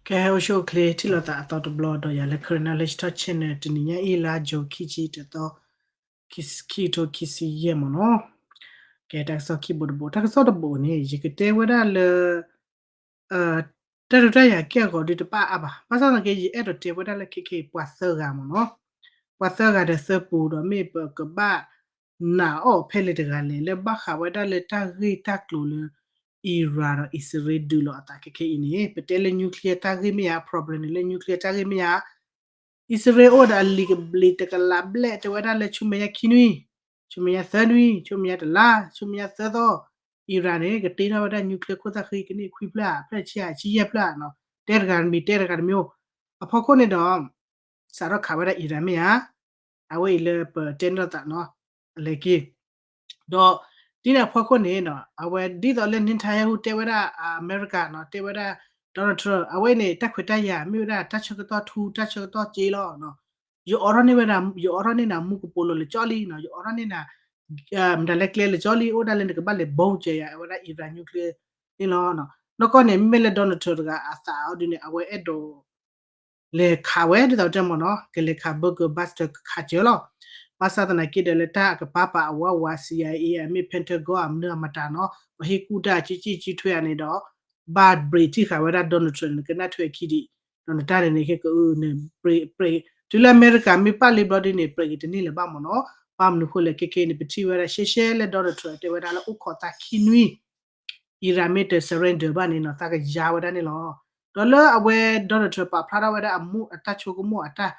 ကဲ ဟဲအိၣ်ဆူၣ်အိၣ်ချ့ထံၣ်လိာ်သးအသီတဘျီဒီးယၤလၢ Karen Knowledge Talk Channel တနံၤညါအံၤ လါယူၤ ခံဆံတသီ ခံကထိခံဆံယဲၢ်မ့ၢ်နီၤ. ကဲတၢ်ကစီၣ်ခံဘိတဘိ တၢ်ကစီၣ်တဘိန့ၣ် ယကတဲဝဲဒၣ်လၢ တၢ်ဒုးတၢ်ယၤကဲအဂီၤဒုးတဘၣ်အါဘၣ်. ဘၣ်ဆၣ်သနာ်က့ ယအဲၣ်ဒိးတဲဝဲဒၣ်လၢခဲခဲအံၤ ပှၤသၢဂၤမ့ၢ်နီၤ. ပှၤသၢဂၤဒီးသၢပူၤဒီးမ့ၢ်ပကဘၣ်နာ်အီၤဖဲလဲၣ်တဂၤလဲၣ် လၢဘၣ်ဃးဝဲဒၣ်လၢတၢ်ဂ့ၢ်တၢ်ကျိၤလၢ Iran ဒီးအံၣ်စရ့လးဒုးလိာ်အသးခဲခဲအံၤန့ၣ် ပတဲလၢ nuclear တၢ်ဂ့ၢ်မ့ၢ်ဧါ, problem န့ၣ်လၢ nuclear တၢ်ဂ့ၢ်မ့ၢ်ဧါ. အံၣ်စရ့လးအိၣ်ဒီးအလံာ်ကဘျံးတကလးဘျဲၣ် တဲဝဲဒၣ်လၢဆူမဲာ်ညါခံနွံ, ဆူမဲာ်ညါသၢနွံ, ဆူမဲာ်ညါတလါ, ဆူမဲာ်ညါသၢသီ, Iran န့ၣ် ကတ့ထီၣ်ဝဲဒၣ် nuclear ခိၣ်သၣ်ဃံကန့ၢ်ခွံဖျၢၣ်ဧါ, ဖျၢၣ်ဆံဧါ, ဆံယဲၢ်ဖျၢၣ်ဧါနီၤ. တဲတဂၤတမံၤ တဲတဂၤတမံၤအိၣ်. အဖီခိၣ်န့ၣ်ဒီး စးထီၣ်ခးဝဲဒၣ် Iran မ့ၢ်ဧါ, အဝဲအံၤလၢပတဲန့ၢ်လိာ်သးနီၤ, အလဲၤက့ၤ ဒီးဒ်န့ၣ်အဖီခိၣ်န့ၣ်နီၤ အဝဲဒ်သိးလၢ Netanyahu တဲဝဲဒၣ် အမဲရကၤနီၤ တဲဝဲဒၣ် Donald Trump အဝဲအံၤန့ၣ် တၢ်ခွဲးတၢ်ယာ်မ့ၢ်ဝဲဒၣ်တၢ်ဆၢကတီၢ်ထူ တၢ်ဆၢကတီၢ်စ့လီၤ. ယအိးထီၣ်န့ၢ်ဝဲဒၣ် ယအိးထီၣ်န့ၢ်နၤမူကပိာ်လိၤလၢကၠီလံနီၤ, ယအိးထီၣ်န့ၢ်နၤ မတၤလဲၣ်ကျဲလၢကၠီလံ အိၣ်ဒၣ်လၢနကဘၣ်လဲၤ bomb ကဲယၤ အဝဲဒၣ် Iran nuclear န့ၣ်လီၤ. နီၢ်ကီၢ်န့ၣ် မ့မ့ၢ်လၢ Donald Trump တဂၤအသးအီၤဒ်န့ၣ် အဝဲအဲၣ်ဒိး လဲၤခးဝဲဒ်သိးတဲမ့ၢ်နီၤ ကလဲၤခး burger buster ကခးစၢၤလီၤ. ဘၣ်ဆၣ်သနာ်က့ဒီးလၢတၢ်အကပၤပာ်အဝဲဝဲ CIA အမ့ၢ် Pentagon အမနုၤအမတၤနီၤ ပှၤဟ့ၣ်ကူၣ်တၢ်ကံကံကံထွဲအန့ၣ်ဒီး ဘၣ် break ထံၣ်ဃာ်ဝဲဒၣ် Donald Trump န့ၣ် ကနၣ်ထွဲအခံဒံး ဒီးနတၢ်န့ၣ်န့ၣ် ဟ့ၣ်ကအုန့ၣ် break break တုၤလၢအမဲရကၤမ့ၢ်ပာ်လံဘျီဒ်န့ၣ် break တန့ၢ်လၢၤဘၣ်မ့ၢ်နီၤ. ဘၣ်မနုၤဃိလဲၣ် ခဲခဲအံၤန့ၣ် ပထံၣ်ဝဲဒၣ်ရှဲရှဲလၢ Donald Trump တဲဝဲဒၣ်လၢအိၣ်ခိးသးခံနွံ Iran မ့ၢ်တ surrender ဘၣ်န့ၣ်နီၤ သးကယါဝဲဒၣ်န့ၣ်လီၤ. ဒီးလၢအဝဲ Donald Trump ပာ်ဖျါထီၣ်ဝဲဒၣ်အမူအတၢ်ဆိကမိၣ်အတၢ်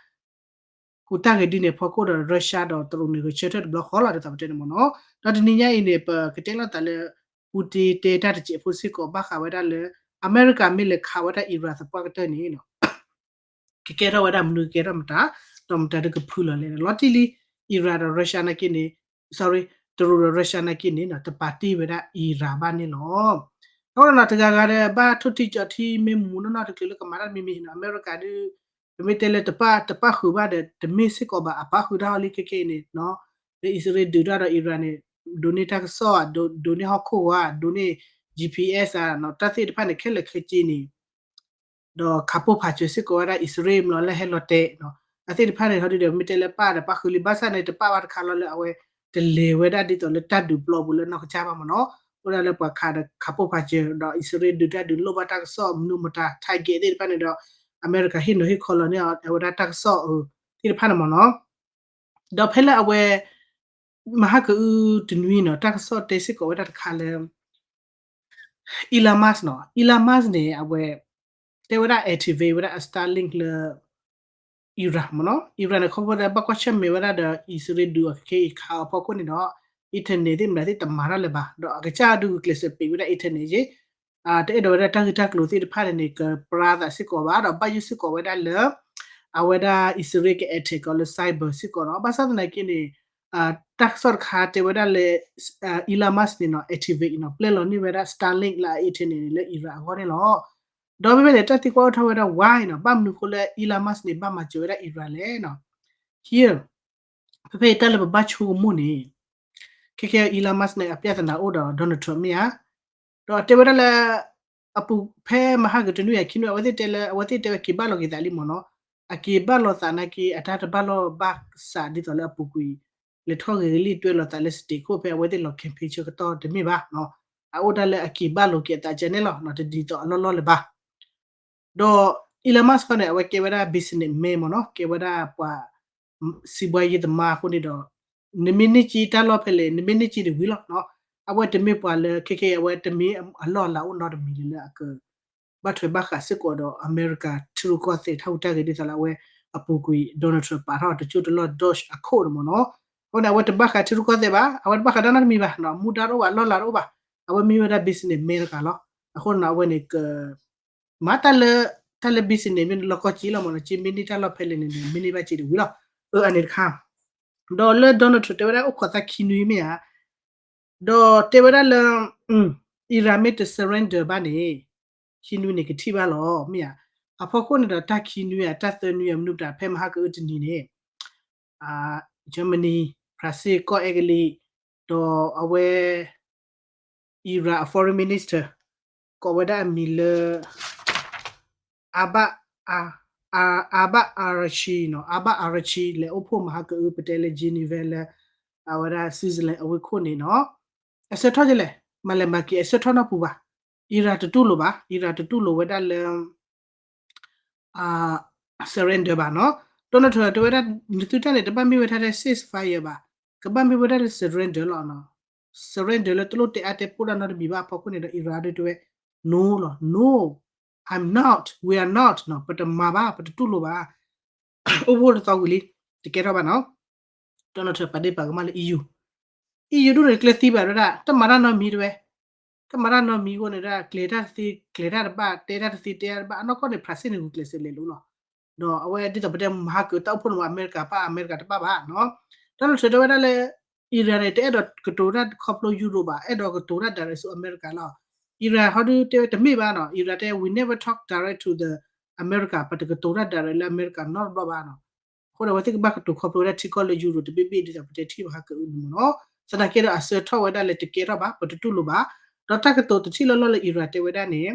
ကူတၢ်ဂ့ၤဒ်န့ၣ်အဖီခိၣ်ဒီး Russia ဒီးတရူးန့ၣ် ဂဲၤဆၢထၢၣ်တဘျီဃီလီၤ ဒ်သိးပတဲန့ၣ်မ့ၢ်နီၤ. ဒီးတနံၤညါအံၤန့ၣ် ပကတဲလိာ်သးလၢ Putin တဲတၢ်တစဲးဖိစ့ၢ်ကီးဘၣ်ဃးဝဲဒၣ်လၢ အမဲရကၤမ့ၢ်လဲၤခးဝဲဒၣ် Iran သပှၢ်ကတၢၢ်န့ၣ် ကကဲထီၣ်ဝဲဒၣ်မနုၤကကဲထီၣ်မတၤ, ဒီးမတၤဒုးကဖုလီၤလဲၣ် လီၤတံၢ်လံ Iran ဒီး Russia နာ်က့န့ၣ်, sorry တရူးဒီး Russia နာ်က့န့ၣ် တပာ်တ့ၢ်ဝဲဒၣ် Iran ဘၣ်န့ၣ်လီၤ. အဃိဒီးနီၤ တဂၤဂၤဒီး ဘၣ်ထိၣ်ထံကၠီထံ မ့ၢ်မူနီၢ်နီၢ်တချုးလၢကမၤတၢ်တမံၤမံၤနီၤ အမဲရကၤဒုး ပမ့ၢ်တဲလၢတပာ် တပာ်ဃုာ်ဘၣ်ဒီး တမ့ၢ်စ့ၢ်ကီးဘၣ် အပာ်ဃုာ်တၢ်အီၤလံခဲခဲအံၤန့ၣ်နီၤ, လၢအံၣ်စရ့လးဒုးတၢ်ဒီး Iran န့ၣ် ဒိးန့ၢ်တၢ်ကစီၣ်ဧါ, ဒိးန့ၢ်ဟီၣ်ခိၣ်ဧါ, ဒိးန့ၢ် GPS ဧါ, တၢ်သ့ၣ်တဖၣ်န့ၣ် ခဲလၢာ်ခဲဆ့န့ၣ် ဒီးခးပိၢ်ဖးစၢၤစ့ၢ်ကီးဝဲဒၣ်အံၣ်စရ့လးမ့ၢ်လီၤ လၢဟဲလီၤတဲာ်နီၤ, အသ့ၣ်တဖၣ်န့ၣ် ဟီဒုဒီး မ့ၢ်တဲလၢပာ်ဒီးပာ်ဃုာ်လံ ဘၣ်ဆၣ်န့ၣ် တပာ်ဘၣ်တခါလီၤလၢအဝဲ တလဲၤဝဲဒၣ်ဒ်သိးလၢတၢ်ဒုးပျီပူၤလၢအနီၢ်ကစၢ်ဘၣ်မ့ၢ်နီၤ, အိၣ်ဒၣ်လၢပှၤခးဒီးခးပိၢ်ဖးစၢၤ ဒီးအံၣ်စရ့လးဒုးတၢ်ဒုးလိၣ်ဘၣ်တၢ်ကစီၣ်မနုၤမတၤ target သ့ၣ်တဖၣ်န့ၣ်ဒီး အမဲရကၤဟ့ၣ်နီၤဟ့ၣ်ခီလီၤန့ၢ်အဝဲဒၣ်တၢ်ကစီၣ်အၢ သ့ၣ်တဖၣ်န့ၣ်မ့ၢ်နီၤ. ဒီးဖဲလၢအဝဲ မဟါကအုတနွံနီၤ တၢ်ကစီၣ်တဲစ့ၢ်ကီးဝဲဒၣ်တခါလၢ Elon Musk နီၤ, Elon Musk န့ၣ် အဝဲ တဲဝဲဒၣ် activate ဝဲဒၣ်အ Starlink လၢ Iran မ့ၢ်နီၤ, Iran န့ၣ် ခီဖျိလၢဘၣ်ကွၢ်ဆၢၣ်မဲာ်ဝဲဒၣ်ဒီး အံၣ်စရ့လးဒုးအီၤခဲအံၤခးအီၤဖီခိၣ်န့ၣ်ဒီး internet သ့ၣ်မတၤသ့ၣ်တမၤတၢ်လၢၤဘၣ်, ဒီးအကစၢ်ဒုးဂုာ်ကျဲးစၢးပံးဝဲဒၣ် internet ယ့ၣ် တအဲၣ်ဒိးဝဲဒၣ်တၢ်ဂ့ၢ်တၢ်ကျိၤသ့ၣ်တဖၣ်န့ၣ်န့ၣ် ကပြါသးစ့ၢ်ကီးဘၣ် ဒီးဘၣ်ယိၣ်စ့ၢ်ကီးဝဲဒၣ်လၢ အဝဲဒၣ်အံၣ်စရ့လးက attack အီၤလၢ cyber စ့ၢ်ကီးနီၤ. ဘၣ်ဆၣ်သနာ်က့န့ၣ် တၢ်ကစီၣ်တခါတဲဝဲဒၣ်လၢ Elon Musk န့ၣ်နီၤ activate နီၤ ပျဲလီၤန့ၢ်ဝဲဒၣ် Starlink လၢအ internet န့ၣ်လၢ Iran အဂီၢ်န့ၣ်လီၤ. ဒီးမ့မ့ၢ်န့ၣ် တၢ်သံကွၢ်အိၣ်ထီၣ်ဝဲဒၣ် why နီၤ ဘၣ်မနုၤဃိလၢ Elon Musk န့ၣ် ဘၣ်မၤစၢၤဝဲဒၣ် Iran လဲၣ်နီၤ. Here ဖဲဖဲအံၤတၢ်လၢပဘၣ်ဆိကမိၣ်န့ၣ် ခဲခဲ Elon Musk န့ၣ် အပြဿနာအိၣ်ဒီး Donald Trump မ့ၢ်ဧါ, ဒီးတဲဝဲဒၣ်လၢ အပူၤဖဲမဟါကတနွံအခံနွံ အဝဲသ့ၣ်တဲလၢ အဝဲသ့ၣ်တဲဝဲက့ၤဘၣ်လီၤက့ၤသးလံမ့ၢ်နီၤ, အက့ၤဘၣ်လီၤသးနာ်က့ အတၢ်တဘၣ်လီၢ်ဘၣ်စးဒ်သိးလၢအပူၤကွံာ် လဲၤထီၣ်ဂ့ၤကလံၣ်တွဲလီၤသးလၢ stage ခိၣ် ဖဲအဝဲသ့ၣ်လီၤ campaign ဆၢကတီၢ်တမ့ၢ်ဘၣ်နီၤ, အအိၣ်ဒၣ်လၢအက့ၤဘၣ်လီၤက့ၤအသးကဲန့ၣ်လီၤ တဒ်သိးအလီၢ်လီၢ်လၢၤဘၣ်. ဒီး Elon Musk ခီန့ၣ် အဝဲကဲဝဲဒၣ် businessman မ့ၢ်နီၤ, ကဲဝဲဒၣ်ပှၤ စီးပွားရေးသမားအဃိန့ၣ်ဒီး နမ့ၢ်န့ၢ်က့တၢ်လီၢ်ဖဲလဲၣ် နမ့ၢ်န့ၢ်က့န့ၣ်ဝံၤလီၤနီၤ. အဝဲတမ့ၢ်ပှၤလၢ ခဲခဲအံၤ အဝဲတမ့ၢ်အလီၢ်အလၤအိၣ်နီတမံၤလၢအက ဘၣ်ထွဲဘၣ်ဃးစ့ၢ်ကီးဒီး အမဲရကၤထံရူၢ်ကီၢ်သဲးတၢ်ဟူးတၢ်ဂဲၤဒ်သိးလၢအဝဲအပူၤကွံာ် Donald Trump ပာ်ထီၣ်တကၠိၢ်တလီၢ် Doge အခိၣ်န့ၣ်မ့ၢ်နီၤ. အဃိန့ၣ် အဝဲတဘၣ်ဃးထံရူၢ်ကီၢ်သဲးဘၣ်, အဝဲတဘၣ်ဃးတၢ်နီတမံၤဘၣ်, မူဒါတအိၣ်ဘၣ် လီၢ်လၤတအိၣ်ဘၣ်, အဝဲမ့ၢ်ဝဲဒၣ် businessman တဂၤလီၤ. အဃိန့ၣ် အဝဲန့ၣ်က မၤတၢ်လၢ တၢ်လၢ business မ့ၢ်လီၢ်ကီၢ်က့လီၤမ့ၢ်နီၤ, က့မ့ၢ်န့ၢ်တၢ်လီၢ်ဖဲလဲၣ်န့ၣ် မ့ၢ်န့ၢ်ဘၣ်က့တဝံၤလီၤ. အၢ အန့ၣ်တခါ, ဒီးလၢ Donald Trump တဲဝဲဒၣ်အိၣ်ခိးသးခံနွံမ့ၢ်ဧါ, ဒီးတဲဝဲဒၣ်လၢ Iran မ့ၢ်တ surrender ဘၣ်န့ၣ် ခံနွံန့ၣ်ကထံၣ်ဘၣ်လီၤ မ့ၢ်ဧါ. အဖီခိၣ်န့ၣ်ဒီးတၢ်ခံနွံဧါ တၢ်သၢနွံဧါ မနုၤပတၢ်ဖဲမဟါကအုတနံၤန့ၣ် Germany ဖရၣ်စ့ၣ် ကီၢ်အဲကလံး ဒီးအဝဲ Iran အ foreign minister ကိးဝဲဒၣ်အမံၤလၢ အၤဘၣ်အၤရၡံနီၤ အၤဘၣ်အၤရၡံ လဲၤအိၣ်ဖှိၣ်မၤဟါကအု ပတဲလၢ Geneva လၢ အဝဲဒၣ် Switzerland အဝ့ၢ်ခိၣ်န့ၣ်နီၤ အဆၢထီၣ်ကလဲၣ် မၤလဲၤမၤက့ၤအဆၢထီၣ်နီတပူၤဘၣ် Iran တတူၢ်လိာ်ဘၣ် Iran တတူၢ်လိာ်ဝဲဒၣ်လၢ surrender ဘၣ်နီၤ Donald Trump တဲဝဲဒၣ် နသုတၢ်န့ၣ် တဘၣ်မ့ၢ်ဝဲဒၣ်ထဲ ceasefire ဘၣ် ကဘၣ်မ့ၢ်ဝဲဒၣ်လၢ surrender လီၤ surrender လၢတလိၣ်တဲအါတဲပိၢ်ဒၣ်နီတမံၤဘၣ်အဖီခိၣ်န့ၣ်ဒီး Iran ဒုးတဲဝဲ no လီၤ no I'm not we are not နီၤ ပတမၤဘၣ် ပတတူၢ်လိာ်ဘၣ် အိၣ်ဖှိၣ်တသီဝံၤလံ တကဲထီၣ်ဘၣ်နီၤ Donald Trump ပာ်ဒ့ၣ်ပာ်ကမၣ်လၢ EU EU ဒိၣ်န့ၣ်ကျၢၤသံဘၣ်ဝဲဒၣ် တမၤတၢ်နီတမံၤတဝဲ တမၤတၢ်နီတမံၤအဃိန့ၣ်ဒၣ် ကျဲၤတၢ်တသ့ ကျဲၤတၢ်တဘၣ် တဲတၢ်တသ့ တဲတၢ်တဘၣ် အနီၢ်ကီၢ်န့ၣ် ဖရၣ်စ့ၣ်န့ၣ် ဂုာ်ကျဲးစၢးလဲၤလိၤလီၤ ဒီးအဝဲဒ်သိးပတဲမၤဟါကအု တၢ်အိၣ်ဖှိၣ်န့ၣ်မ့ၢ် အမဲရကၤပၣ် အမဲရကၤတပၣ်ဘၣ်နီၤ Donald Trump တဲဝဲဒၣ်လၢ Iran န့ၣ် တအဲၣ်ဒိးကတိၤတၢ်ခီဖျိ Europe ဘၣ် အဲၣ်ဒိးကတိၤတၢ် direct ဆူအမဲရကၤလီၤ Iran ဟီဒုးတဲဝဲတမ့ၢ်ဘၣ်နီၤ Iran တဲ we never talk direct to the America ပတကတိၤတၢ် direct လၢအမဲရကၤနီတဘျီဘၣ်နီၤ အဃိန့ၣ် အဝဲသ့ၣ်ကဘၣ်ကတိၤခီဖျိဝဲဒၣ်ထံကီၢ်လၢ Europe တဘ့ၣ်ဘ့ၣ်ဒ်သိးပတဲထံၣ်ဘၣ်ဟါကအုန့ၣ်မ့ၢ်နီၤ သနာ်က့ဒီးအဆၢထီၣ်ဝဲဒၣ်လၢတကဲထီၣ်ဘၣ် ပတတူၢ်လိာ်ဘၣ် ဒီးတၢ်ကတိၤတထံၣ်လီၢ်လီၢ်လၢ Iran တဲဝဲဒၣ်န့ၣ်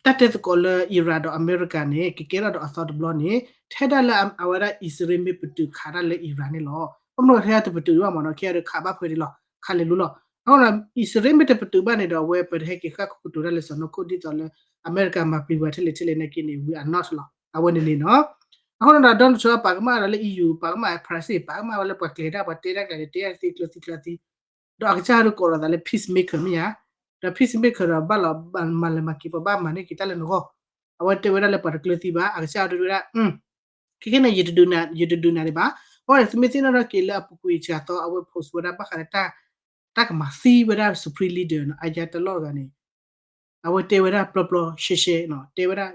တၢ်တဲသကိးလၢ Iran ဒီးအမဲရကၤန့ၣ် ကကဲထီၣ်ဒီးအသီတဘျီန့ၣ် ထဲဒၣ်လၢအဝဲဒၣ်အံၣ်စရ့လးမ့ၢ်ပတုာ်ခးတၢ်လၢ Iran န့ၣ်လီၤ ဘၣ်မနုၤထဲဒၣ်တပတုာ်ဘၣ်မ့ၢ်နီၤ ခဲအံၤဒီးခးဘၣ်ဖဲဒၣ်လီၤ ခးလဲၤလိၤလီၤ အဃိဒီး အံၣ်စရ့လးမ့ၢ်တပတုာ်ဘၣ်န့ၣ်ဒီး အဝဲပဟဲက့ၤဃၣ်ခိၣ်ကတိၤတၢ်လၢစီၤနီၢ်ခိၣ်ဒ်သိးလၢ အမဲရကၤမၤပျံၤပှၤထဲလဲၣ်ထဲလဲၣ်နာ်က့န့ၣ် we are not လီၤ အဝဲန့ၣ်န့ၣ်နီၤ အဃိဒီး Donald Trump ပာ်ကမၣ်ဒီးလၢ EU ပာ်ကမၣ် ဖရၣ်စ့ၣ် ပာ်ကမၣ်ဝဲလၢပှၤကျဲၤတၢ် ပှၤတဲတၢ်ကျဲၤန့ၣ် တဲတၢ်တသ့ကျၢၤသံကျၢၤသံ ဒီးအကစၢ်ဒုးကိးလီၤသးလၢ peacemaker မ့ၢ်ဧါ, ဒီး peacemaker ဒီးဘၣ်လီၤမၤလဲၤမၤက့ၤ ပှၤဘၣ်မၤန့ၢ်က့ၤတၢ်လၢနဂီၢ်, အဝဲတဲဝဲဒၣ်လၢပှၤတကျၢၤသံဘၣ်, အကစၢ်ဒုးဝဲဒၣ် ခဲခဲန့ၣ် ယတဒုးနၤဒံးဘၣ်, အဃိန့ၣ် သုမ့ၢ်သ့ၣ်နီၣ်ထီၣ်က့ၤလၢအပူၤကွံာ်စှၤသီ အဝဲ post ဝဲဒၣ်ဘၣ်ဃးလၢ တၢ်ကမၤသံဝဲဒၣ် Supreme Leader နီၤ အယါတလီၢ်တဂၤန့ၣ် အဝဲတဲဝဲဒၣ်ပျီပျီရှဲရှဲနီၤ, တဲဝဲဒၣ်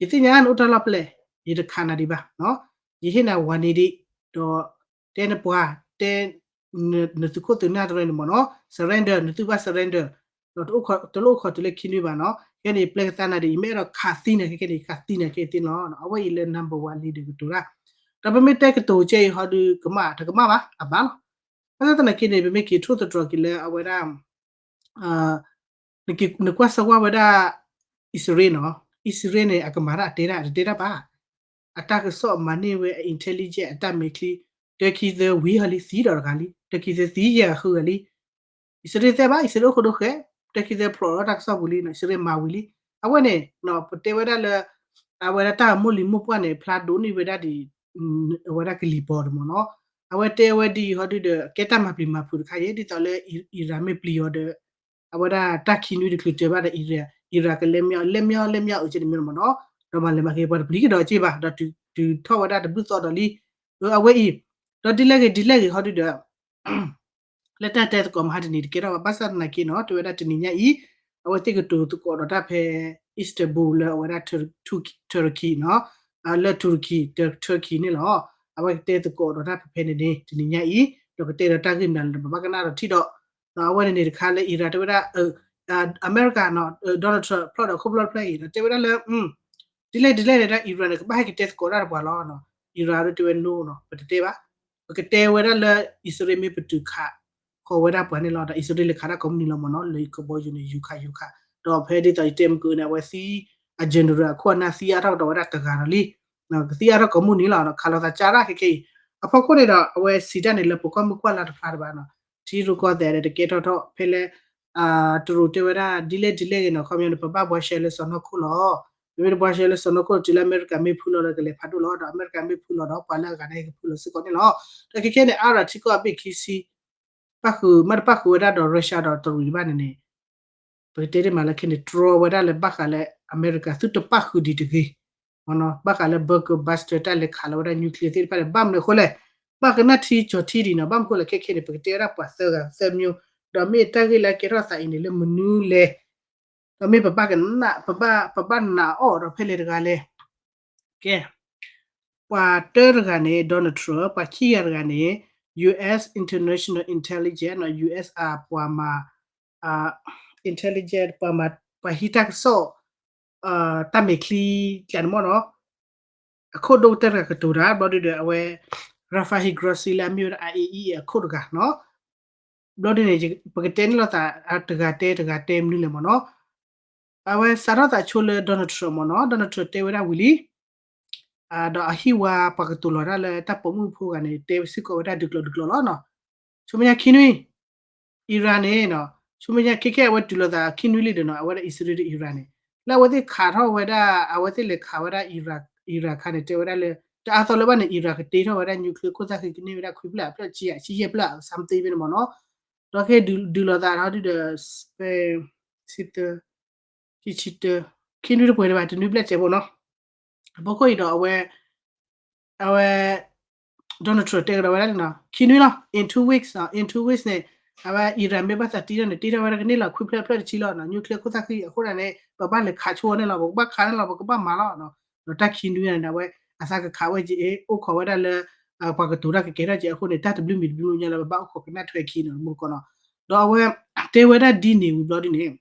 ယသ့ၣ်ညါနအိၣ်တၢ်လီၢ်ဖဲလဲၣ်, ယတခးနၤဒံးဘၣ်, ယဟ့ၣ်နၤ warning ဒံး, ဒီးတဲနပှၤ, တဲ နသုးခိၣ်သုးနၢ်တရၢန့ၣ်မ့ၢ်နီၤ surrender နသုဘၣ် surrender ဒီးတလိၣ်အိၣ်ခိးတုၤလၢခံနွံဘၣ်နီၤ, ခဲန့ၣ် ယပျဲကသါနၤဒံး ယမ့ၢ်အဲၣ်ဒိးခးသံနၤခဲခဲန့ၣ် ယခးသံနၤခဲသ့နီၤ, အဝဲအံၤလၢ number one leader ကတိၤတၢ်, ဒီးပမ့ၢ်တဲကတိၤကဲအံၤဟီဒုးကမၣ် တကမၣ်ဘၣ် အဘၣ်လီၤ, ဘၣ်ဆၣ်သနာ်က့န့ၣ် ပမ့ၢ်က့ၤထိၣ်သတြီၤက့ၤလၢအဝဲဒၣ် နကွၢ်စၢၤကွၢ်ဝဲဒၣ် အံၣ်စရ့လးနီၤ, အံၣ်စရ့လးန့ၣ် အကမၤတၢ်အတဲတၢ် တတဲတၢ်ဘၣ်, အတၢ်ကစီၣ်မၤန့ၢ်ဝဲ အ intelligence အတၢ်မဲာ်ချံ, တၢခံသၢဝံၤဟီလံ သံဒီးတဂၤလံ, တၢခံသၢသံယဲၢ်ဂၤဃုဂၤလံ, အံၣ်စရ့လးသ့ၣ်ဘၣ် အံၣ်စရ့လးအိၣ်ဃိဒိဃဲ, တၢခံသၢဖျိးလီၤတၢ်ကစီၣ်ပူၤလံနီၤ, အံၣ်စရ့လးမၤဝံၤလံ, အဝဲန့ၣ် ပတဲဝဲဒၣ်လၢ အဝဲဒၣ်တၢ်မိၢ်လံၤမိၢ်ပှၢ်န့ၣ် ဖျါဒိးန့ၢ်ဝဲဒၣ်ဒံး အဝဲဒၣ်ကလံၤပီၤဒ်မ့ၢ်နီၤ, အဝဲတဲဝဲဒ်အံၤဟီဒုးဒီး ကဲတၢ်မၤပျံၤမၤဖုးတခါယဲ ဒ်သိးလၢ Iran မ့ၢ်ပျံၤအီၤဒီး အဝဲဒၣ်တၢ်ခံနွံတချုးတၢၤဘၣ်ဒီး Iran, Iran ကလဲၤမ့ၢ်အီၤ လဲၤမ့ၢ်အီၤ လဲၤမ့ၢ်အီၤ အုးက့န့ၣ်မ့ၢ်မ့ၢ်နီၤ, ဒီးမၤလဲၤမၤက့ၤ ပှၤတပျံၤကဒီးက့ဘၣ် ဒီးတုၤထီၣ်ဝဲဒၣ်တဘျုးသီဒီးလံ, အဝဲအံၤ, ဒီးဒ်လဲၣ်ဂ့ၤ ဒ်လဲၣ်ဂ့ၤဟီဒုးဒီး လၢတၢ်တဲသကိးမဟါတနံၤတကဲထီၣ်ဘၣ် ဘၣ်ဆၣ်သနာ်က့နီၤ တဲဝဲဒၣ်တနံၤညါအံၤ, အဝဲသ့ၣ်ကတိၤသကိးဒီးတၢ်ဖဲ Istanbul လၢအဝဲဒၣ် Turkey နီၤ, လၢ Turkey, Turkey န့ၣ်လီၤ, အဝဲကတဲသကိးဒီးတၢ်ဖဲဖဲန့ၣ်န့ၣ် တနံၤညါအံၤ, ဒီးကတဲဒီးတၢ်ဂ့ၢ်မနုၤလၢပဘၣ်ကနၣ်ဒီးထံၣ်ဒီး, ဒီးအဝဲန့ၣ်န့ၣ်တခါလၢ Iran တဲဝဲဒၣ် အမဲရကၤနီၤ Donald Trump ဖျိးဒီးခိၣ်ဖျိးဖျၢၣ်အံၤ ဒီးတဲဝဲဒၣ်လၢ ဒ်လဲၣ်ဒ်လဲၣ်န့ၣ်ဒီး Iran န့ၣ် ကဘၣ်ဟဲက့ၤတဲသကိးတၢ်ဒီးပှၤလီၤ, Iran ဒုးတဲဝဲ no နီၤ ပတတဲဘၣ်, ပကတဲဝဲဒၣ်လၢ အံၣ်စရ့လးမ့ၢ်ပတုာ်ခး ဃီၤဝဲဒၣ်ပှၤန့ၣ်လီၤ, ဒီးအံၣ်စရ့လးလဲၤခးတၢ်ကိးမုၢ်နံၤလီၤမ့ၢ်နီၤ လၢကဘီယူၤန့ၣ် ယူၤခးယူၤခး, ဒီးဖဲဒ်သိးယတဲမုၢ်ကနၣ် အဝဲသံ အ general အခိၣ်အနၢ်သံအါထီၣ်ကဒီးဝဲဒၣ်တဂၤဒီးလံ, ကသံအါထီၣ်ကိးမုၢ်နံၤလီၤ, ခးလိာ်သးကၢ်တၢ်ခဲခဲအံၤ, အဖီခိၣ်န့ၣ်ဒီး အဝဲစံးတၢ်န့ၣ်လၢပကွၢ်မုၢ်ကွၢ်လါတဖျါတဘၣ်နီၤ, ထံရူၢ်ကီၢ်သဲးဒီးတကဲထီၣ်ထီၣ်ဖဲလၢ တရူးတဲဝဲဒၣ် ဒ်လဲၣ်ဒ်လဲၣ်ဂ့ၤနီၤ ခီပညီန့ၣ် ပဘၣ်ဘှါရှဲလၢစီၤနီၢ်ခိၣ်လီၤ, ပမ့ၢ်တဘှါရှဲလၢစီၤနီၢ်ခိၣ်တုၤလၢအမဲရကၤမ့ၢ်ဖုလီၤဒီးကလဲၤဖးဒိၣ်လီၤ, ဒီးအမဲရကၤမ့ၢ်ဖုလီၤဒီး ပှၤလၢအဂၤန့ၣ်ဟဲကဖုလီၤစ့ၢ်ကီးန့ၣ်လီၤ, ဒီးခဲခဲန့ၣ် အါရၣ်ထံကီၢ်အဘ့ၣ်ခံဆံ ပၣ်ဃုာ် မ့ၢ်တပၣ်ဃုာ်ဝဲဒၣ်ဒီး Russia ဒီးတရူးဘၣ်န့ၣ်န့ၣ် ပကတဲတ့ၢ်မးလၢခဲန့ၣ် တြီဝဲဒၣ်လၢဘၣ်ဃးလၢအမဲရကၤသုတပၣ်ဃုာ်ဒံးတဂ့ၤ, ဘၣ်ဃးလၢ bunker buster တၢ်လဲၤခးလီၤဝဲဒၣ် nuclear သ့ၣ်တဖၣ်န့ၣ် ဘၣ်မနုၤအဃိလဲၣ်, ဘၣ်ကနၣ်ထံကၠီၤထံဒံးနီၤ, ဘၣ်မနုၤအဃိလဲၣ် ခဲခဲန့ၣ် ပကတဲဝဲဒၣ်ပှၤသၢဂၤသၢမျိုး, ဒီးမ့ၢ်တၢ်ဂ့ၢ်လၢကဲထီၣ်သးအံၤန့ၣ်လၢမနုၤလဲၣ်, ဒီးမ့ၢ်ပဘၣ်ကနၣ် ပဘၣ် ပဘၣ်နာ်အီၤဒီးဖဲလဲၣ်တဂၤလဲၣ် ကဲ, ပှၤတၢတဂၤန့ၣ် Donald Trump, ပှၤခံဂၤတဂၤန့ၣ် US International Intelligence နီၤ, US အပှၤမၤ intelligence ပှၤမၤ ပှၤဟံးတၢ်ကစီၣ် တၢ်မဲာ်ချံကျဲန့ၣ်မ့ၢ်နီၤ, အခိၣ်ဒိၣ်ကတၢၢ်တဂၤကတိၤတၢ် ဘျီဒုဒီးအဝဲ Rafael Grossi လၢအမ့ၢ်ဝဲဒၣ် IAEA အခိၣ်တဂၤနီၤ, ဘျီဒုန့ၣ် ပကတဲန့ၢ်လိာ်သး တဂၤတဲတဂၤတဲမနုၤလဲၣ်မ့ၢ်နီၤ, အဝဲစးထီၣ်သးဆိလၢ Donald Trump မ့ၢ်နီၤ, Donald Trump တဲဝဲဒၣ်ဝံၤလံ ဒီးအဟံၣ်ဝါပှၤကတိၤလီၤတၢ်လၢတၢ်ပိာ်မုၣ်ဖိဂၤန့ၣ် တဲစ့ၢ်ကီးဝဲဒၣ်ဒုးကျိၤဒုးကျိၤလီၤနီၤ. ဆူမဲာ်ညါခံနွံ Iran န့ၣ်နီၤ, ဆူမဲာ်ညါခဲခဲအဝဲတုၤလိာ်သးခံနွံလံဒီးနီၤ, အဝဲဒၣ်အံၣ်စရ့လးဒီး Iran န့ၣ် လၢအဝဲသ့ၣ်ခးထီၣ်ဝဲဒၣ် အဝဲသ့ၣ်လဲၤခးဝဲဒၣ် Iran ခါန့ၣ် တဲဝဲဒၣ်လၢ တအါသီလၢၤဘၣ်န့ၣ် Iran ကတ့ထီၣ်ဝဲဒၣ် nuclear ခိၣ်သၣ်ဃံကန့ၢ်ဝဲဒၣ်ခွံဖျၢၣ်အဖျၢၣ်ဆံယဲၢ်ဖျၢၣ် something ဖဲန့ၣ်မ့ၢ်နီၤ. ဒီးခဲဒုးလိာ်သးဒီး ဆံတၢ ခံဆံတၢ ခံနွံတပှဲၤဒံးဘၣ် တနွံဘျဲၣ်စဲးဖိနီၤ. အဖီခိၣ်အံၤဒီးအဝဲ အဝဲ Donald Trump တဲကဒီးဝဲဒၣ်န့ၣ်နီၤ ခံနွံလီၤ in two weeks နီၤ in two weeks န့ၣ် အဝဲ Iran မ့ၢ်ဘၣ်သးတ့ထီၣ်န့ၣ် တ့ထီၣ်ဝဲဒၣ်ကန့ၢ်လီၤခွံဖျၢၣ်ဖျၢၣ်တဆံလီၤနီၤ nuclear ခိၣ်သၣ်ဃံအဃိန့ၣ် ပဘၣ်လဲၤခးဆိအီၤန့ၣ်လီၤ ပကဘၣ်ခးန့ၣ်လီၤ ပကဘၣ်မၤလီၤနီၤ. ဒီးတၢ်ခံနွံန့ၣ် အဝဲအသးကခးဝဲက့ၤ အိၣ်ခိးဝဲဒၣ်လၢ ပှၤကတိၤတၢ်ကကဲထီၣ်က့ၤအဃိန့ၣ် တၢ်တဘျုးမံၤတဘျုးညါလၢပဘၣ်အိၣ်ခိးကနၣ်ထွဲခံနီၤ မူတကိးနီၤ. ဒီးအဝဲတဲဝဲဒၣ်ဒ်န့ၣ်ဝံၤဘျီဒ်န့ၣ်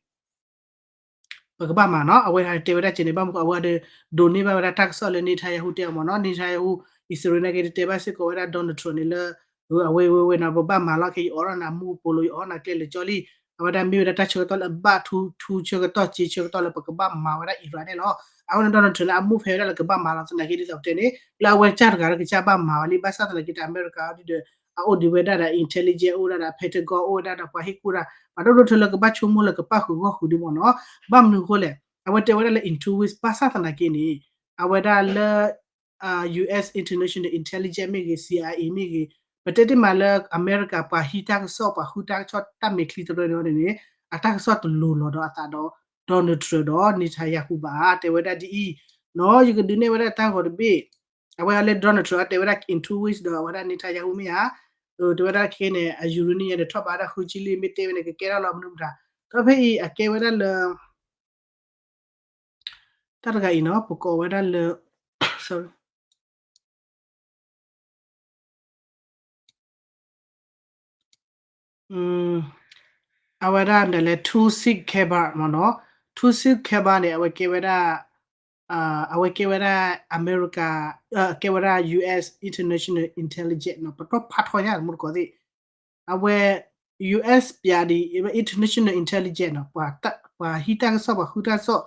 ပကဘၣ်မၤနီၤ အဝဲတဲဝဲဒၣ်ကဲန့ၣ် ဘၣ်မနုၤအဃိ အဝဲဒိးန့ၢ်ဘၣ်ဝဲဒၣ်တၢ်ကစီၣ်လၢ Netanyahu တဲအီၤမ့ၢ်နီၤ Netanyahu အံၣ်စရ့လးန့ၣ်က့ၤ တတဲဘၣ်စ့ၢ်ကီးဝဲဒၣ် Donald Trump န့ၣ်လၢ အဝဲဝဲဝဲနီၤ ပဘၣ်မၤလီၤခဲ ယအိးထီၣ်နၤမူပူၤလီၤ ယအိးထီၣ်နၤကျဲလၢာ်ကၠီလံ အဝဲဒၣ်မ့ၢ်ဝဲဒၣ်တၢ်ဆၢကတီၢ်လၢအဘၣ်ထူထူဆၢကတီၢ်စ့ဆၢကတီၢ်လၢပကဘၣ်မၤဝဲဒၣ် Iran န့ၣ်လီၤ. အဃိန့ၣ် Donald Trump န့ၣ် အမူဖဲဝဲဒၣ်လၢကဘၣ်မၤလီၤသနာ်က့ ဒ်သိးပတဲန့ၣ် လၢအဝဲကစၢ်တဂၤလၢကစၢ်ဘၣ်မၤဝဲလံ ဘၣ်ဆၣ်သနာ်က့တၢ်အမဲရကၤအီၤဒ်ဒီး အအိၣ်ဒံးဝဲဒၣ်ဒီး intelligence အိၣ်ဝဲဒၣ်ဒီး Pentagon အိၣ်ဝဲဒၣ်ဒီးပှၤဟ့ၣ်ကူၣ်တၢ် ပှၤဒိၣ်ဒိၣ်ထၢလၢကဘၣ်ဆိကမိၣ်လၢကပၣ်ဃုာ်ဂီၢ်ဃုာ်ဒ်မ့ၢ်နီၤ ဘၣ်မနုၤအဃိလဲၣ် အဝဲတဲဝဲဒၣ်လၢ in two weeks ဘၣ်ဆၣ်သနာ်က့န့ၣ် အဝဲဒၣ်လၢ US International Intelligence မ့ၢ်ဂ့ၤ CIA မ့ၢ်ဂ့ၤ ပတဲတ့ၢ်မးလၢအမဲရကၤ ပှၤဟံးတၢ်ကစီၣ် ပှၤဃုတၢ်ကစီၣ် တၢ်မဲာ်ချံတရၢန့ၣ်န့ၣ် အတၢ်ကစီၣ်တလိၤလီၤဒီးအသးဒီး Donald Trump ဒီး Netanyahu ဘၣ် တဲဝဲဒၣ်ဒ်အံၤ နီၤ ယကဒုးနဲၣ်ဝဲဒၣ်တၢ်ဂီၤတဘ့ၣ် အဝဲလၢ Donald Trump တဲဝဲဒၣ် in two weeks ဒီးအဝဲဒၣ် Netanyahu မ့ၢ်ဧါ တဲဝဲဒၣ်ခဲန့ၣ် အ uranium န့ၣ် ထီၣ်ဘးဒၣ်ဃုဆံလံ မ့ၢ်တဲဝဲန့ၣ် ကကဲထီၣ်လီၤမနုၤမတၤ ဒီးဖဲအံၤအကဲဝဲဒၣ်လၢ တၢ်တဂၤအံၤနီၤ ပကိးဝဲဒၣ်လၢ sorry အဝဲဒၣ်ဒ်လဲၣ် Tulsi Gabbard မ့ၢ်နီၤ Tulsi Gabbard န့ၣ် အဝဲကဲဝဲဒၣ် အဝဲကဲဝဲဒၣ် အမဲရကၤ ကဲဝဲဒၣ် US International Intelligence နီၤ ပတီၢ်ဖးထီညါမူတကိးသ့ၣ် အဝဲ US ပျးဒ် International Intelligence နီၤ ပှၤဟံးတၢ်ကစီၣ် ပှၤဃုတၢ်ကစီၣ်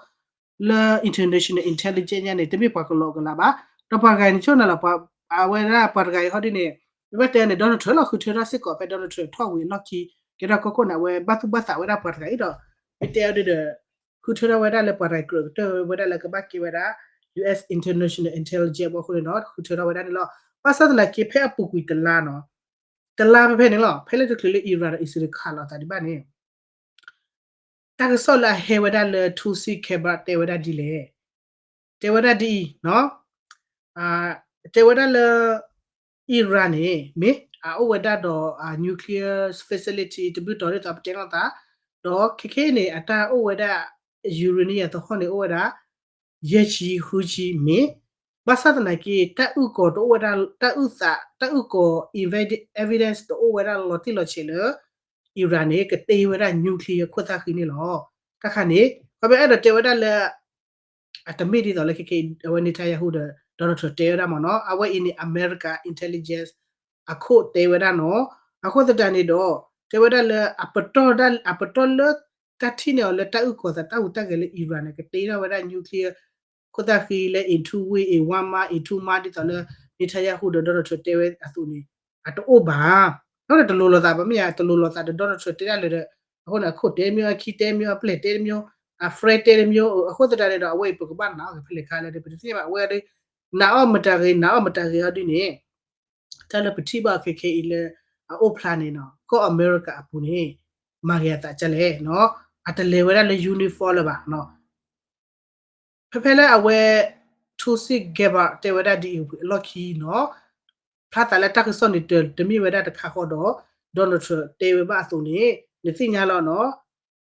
လၢ International Intelligence ညါန့ၣ် တမ့ၢ်ပှၤကလီကလီဘၣ် ဒီးပှၤတဂၤအံၤန့ၣ် ဆိၣ်နၤလီၤ အဝဲဒၣ်ပှၤတဂၤအံၤဟီဒ်န့ၣ် မ့ၢ်ဘၣ်တဲန့ၣ် Donald Trump လီၤ ဃုထၢထီၣ်စ့ၢ်ကီး ဖဲ Donald Trump ထီၣ်ဝံၤအလီၢ်ခံ ကဲထီၣ်ကီၢ်ခိၣ်န့ၣ် အဝဲဘၣ်သူၣ်ဘၣ်သးဝဲဒၣ်ပှၤတဂၤအံၤဒီး မ့ၢ်တဲအီၤဒ်ဒီး ဃုထၢထီၣ်ဝဲဒၣ်လၢပှၤတဂၤအံၤကြၢးကတၢၢ်ဝဲဒၣ်လၢကဘၣ်ကဲဝဲဒၣ် US International Intelligence ဘၣ်အဃိန့ၣ်ဒီး ဃုထၢထီၣ်ဝဲဒၣ်န့ၣ်လီၤ. ဘၣ်ဆၣ်သနာ်က့ဖဲအပူၤကွံာ်တလါနီၤ တလါဖဲဖဲန့ၣ်လီၤ ဖဲလၢတချုးလၢ Iran ဒီးအံၣ်စရ့လးခးလိာ်သးဒံးဘၣ်န့ၣ် တၢ်ကစီၣ်လၢအဟဲဝဲဒၣ်လၢ Tulsi Gabbard တဲဝဲဒၣ်ဒ်လဲၣ် တဲဝဲဒၣ်ဒ်အံၤနီၤ တဲဝဲဒၣ်လၢ Iran န့ၣ် မ့ၢ်အအိၣ်ဝဲဒၣ်ဒီး nuclear facility တဘျုးတီၤဒ်သိးပတဲလိာ်သး ဒီးခဲခဲအံၤန့ၣ် အတၢ်အိၣ်ဝဲဒၣ် uranium သဟီၣ်န့ၣ်အိၣ်ဝဲဒၣ် ယဲၢ်ဆံဃုဆံမ့ၢ် ဘၣ်ဆၣ်သနာ်က့ တၢ်အုၣ်ကီၤတအိၣ်ဝဲဒၣ် တၢ်အုၣ်သး တၢ်အုၣ်ကီၤ evidence တအိၣ်ဝဲဒၣ်လီၤတံၢ်လီၤဆဲးလၢ Iran န့ၣ် ကတ့ဝဲဒၣ် nuclear ခိၣ်သၣ်ဃံန့ၣ်လီၤ. တၢ်ခါန့ၣ် ခီဖျိအဲၣ်ဒိးတဲဝဲဒၣ်လၢ အတမ့ၢ်ဒ်သိးလၢခဲခဲအံၤ အဝဲ Netanyahu ဒီး Donald Trump တဲဝဲဒၣ်မ့ၢ်နီၤ အဝဲအံၤန့ၣ် America Intelligence အခိၣ်တဲဝဲဒၣ်နီၤ အဃိသတးန့ၣ်ဒီး တဲဝဲဒၣ်လၢ အပတီၢ်လၢတၢ်ထံၣ်န့ၢ်အီၤလၢတၢ်အုၣ်ကီၤသးတၢ်ဟူးတၢ်ဂဲၤလၢ Iran န့ၣ် ကတ့ထီၣ်ဝဲဒၣ် nuclear ခိၣ်သၣ်ဃံလၢ in two week in one month in two month ဒ်သိးလၢ Netanyahu ဒီး Donald Trump တဲဝဲအသိးန့ၣ် အတအိၣ်ဘၣ်. ဒီးတလိၤလိာ်သး ပမ့ၢ်ယၤတလိၤလိာ်သးဒီး Donald Trump တဲဒၣ်လၢဒီး အဃိန့ၣ် အခိၣ်တဲတမျိုး အခံတဲတမျိုး အပျဲၢ်တဲတမျိုး အfriendတဲတမျိုး အဃိသတးန့ၣ်ဒီး အဝဲအံၤပကဘၣ်နာ်အီၤက့ၤဖဲလဲၣ်ခါလဲၣ်ဒီး ပတသ့ၣ်ညါဘၣ် အဝဲဒၣ် နာ်အီၤမတၤဂ့ၤ နာ်အီၤမတၤဂ့ၤအီၤဒ်န့ၣ် တၢ်လၢပထံၣ်ဘၣ်ခဲခဲအံၤလၢ အအိၣ်ဖျါန့ၣ်နီၤ ကီၢ်အမဲရကၤအပူၤန့ၣ် မၤဂ့ၤအသးကလဲၣ်နီၤ အတလဲၤဝဲဒၣ်လၢ uniform လၢၤဘၣ်နီၤ ဖဲဖဲလၢအဝဲ Tulsi Gabbard တဲဝဲဒၣ်ဒ်အံၤအလီၢ်ခံနီၤ ဖျါသးလၢတၢ်ကစီၣ်န့ၣ် တမ့ၢ်ဝဲဒၣ်တခါဃီဒီး Donald Trump တဲဝဲဘၣ်အသိးန့ၣ် နသ့ၣ်ညါလီၤနီၤ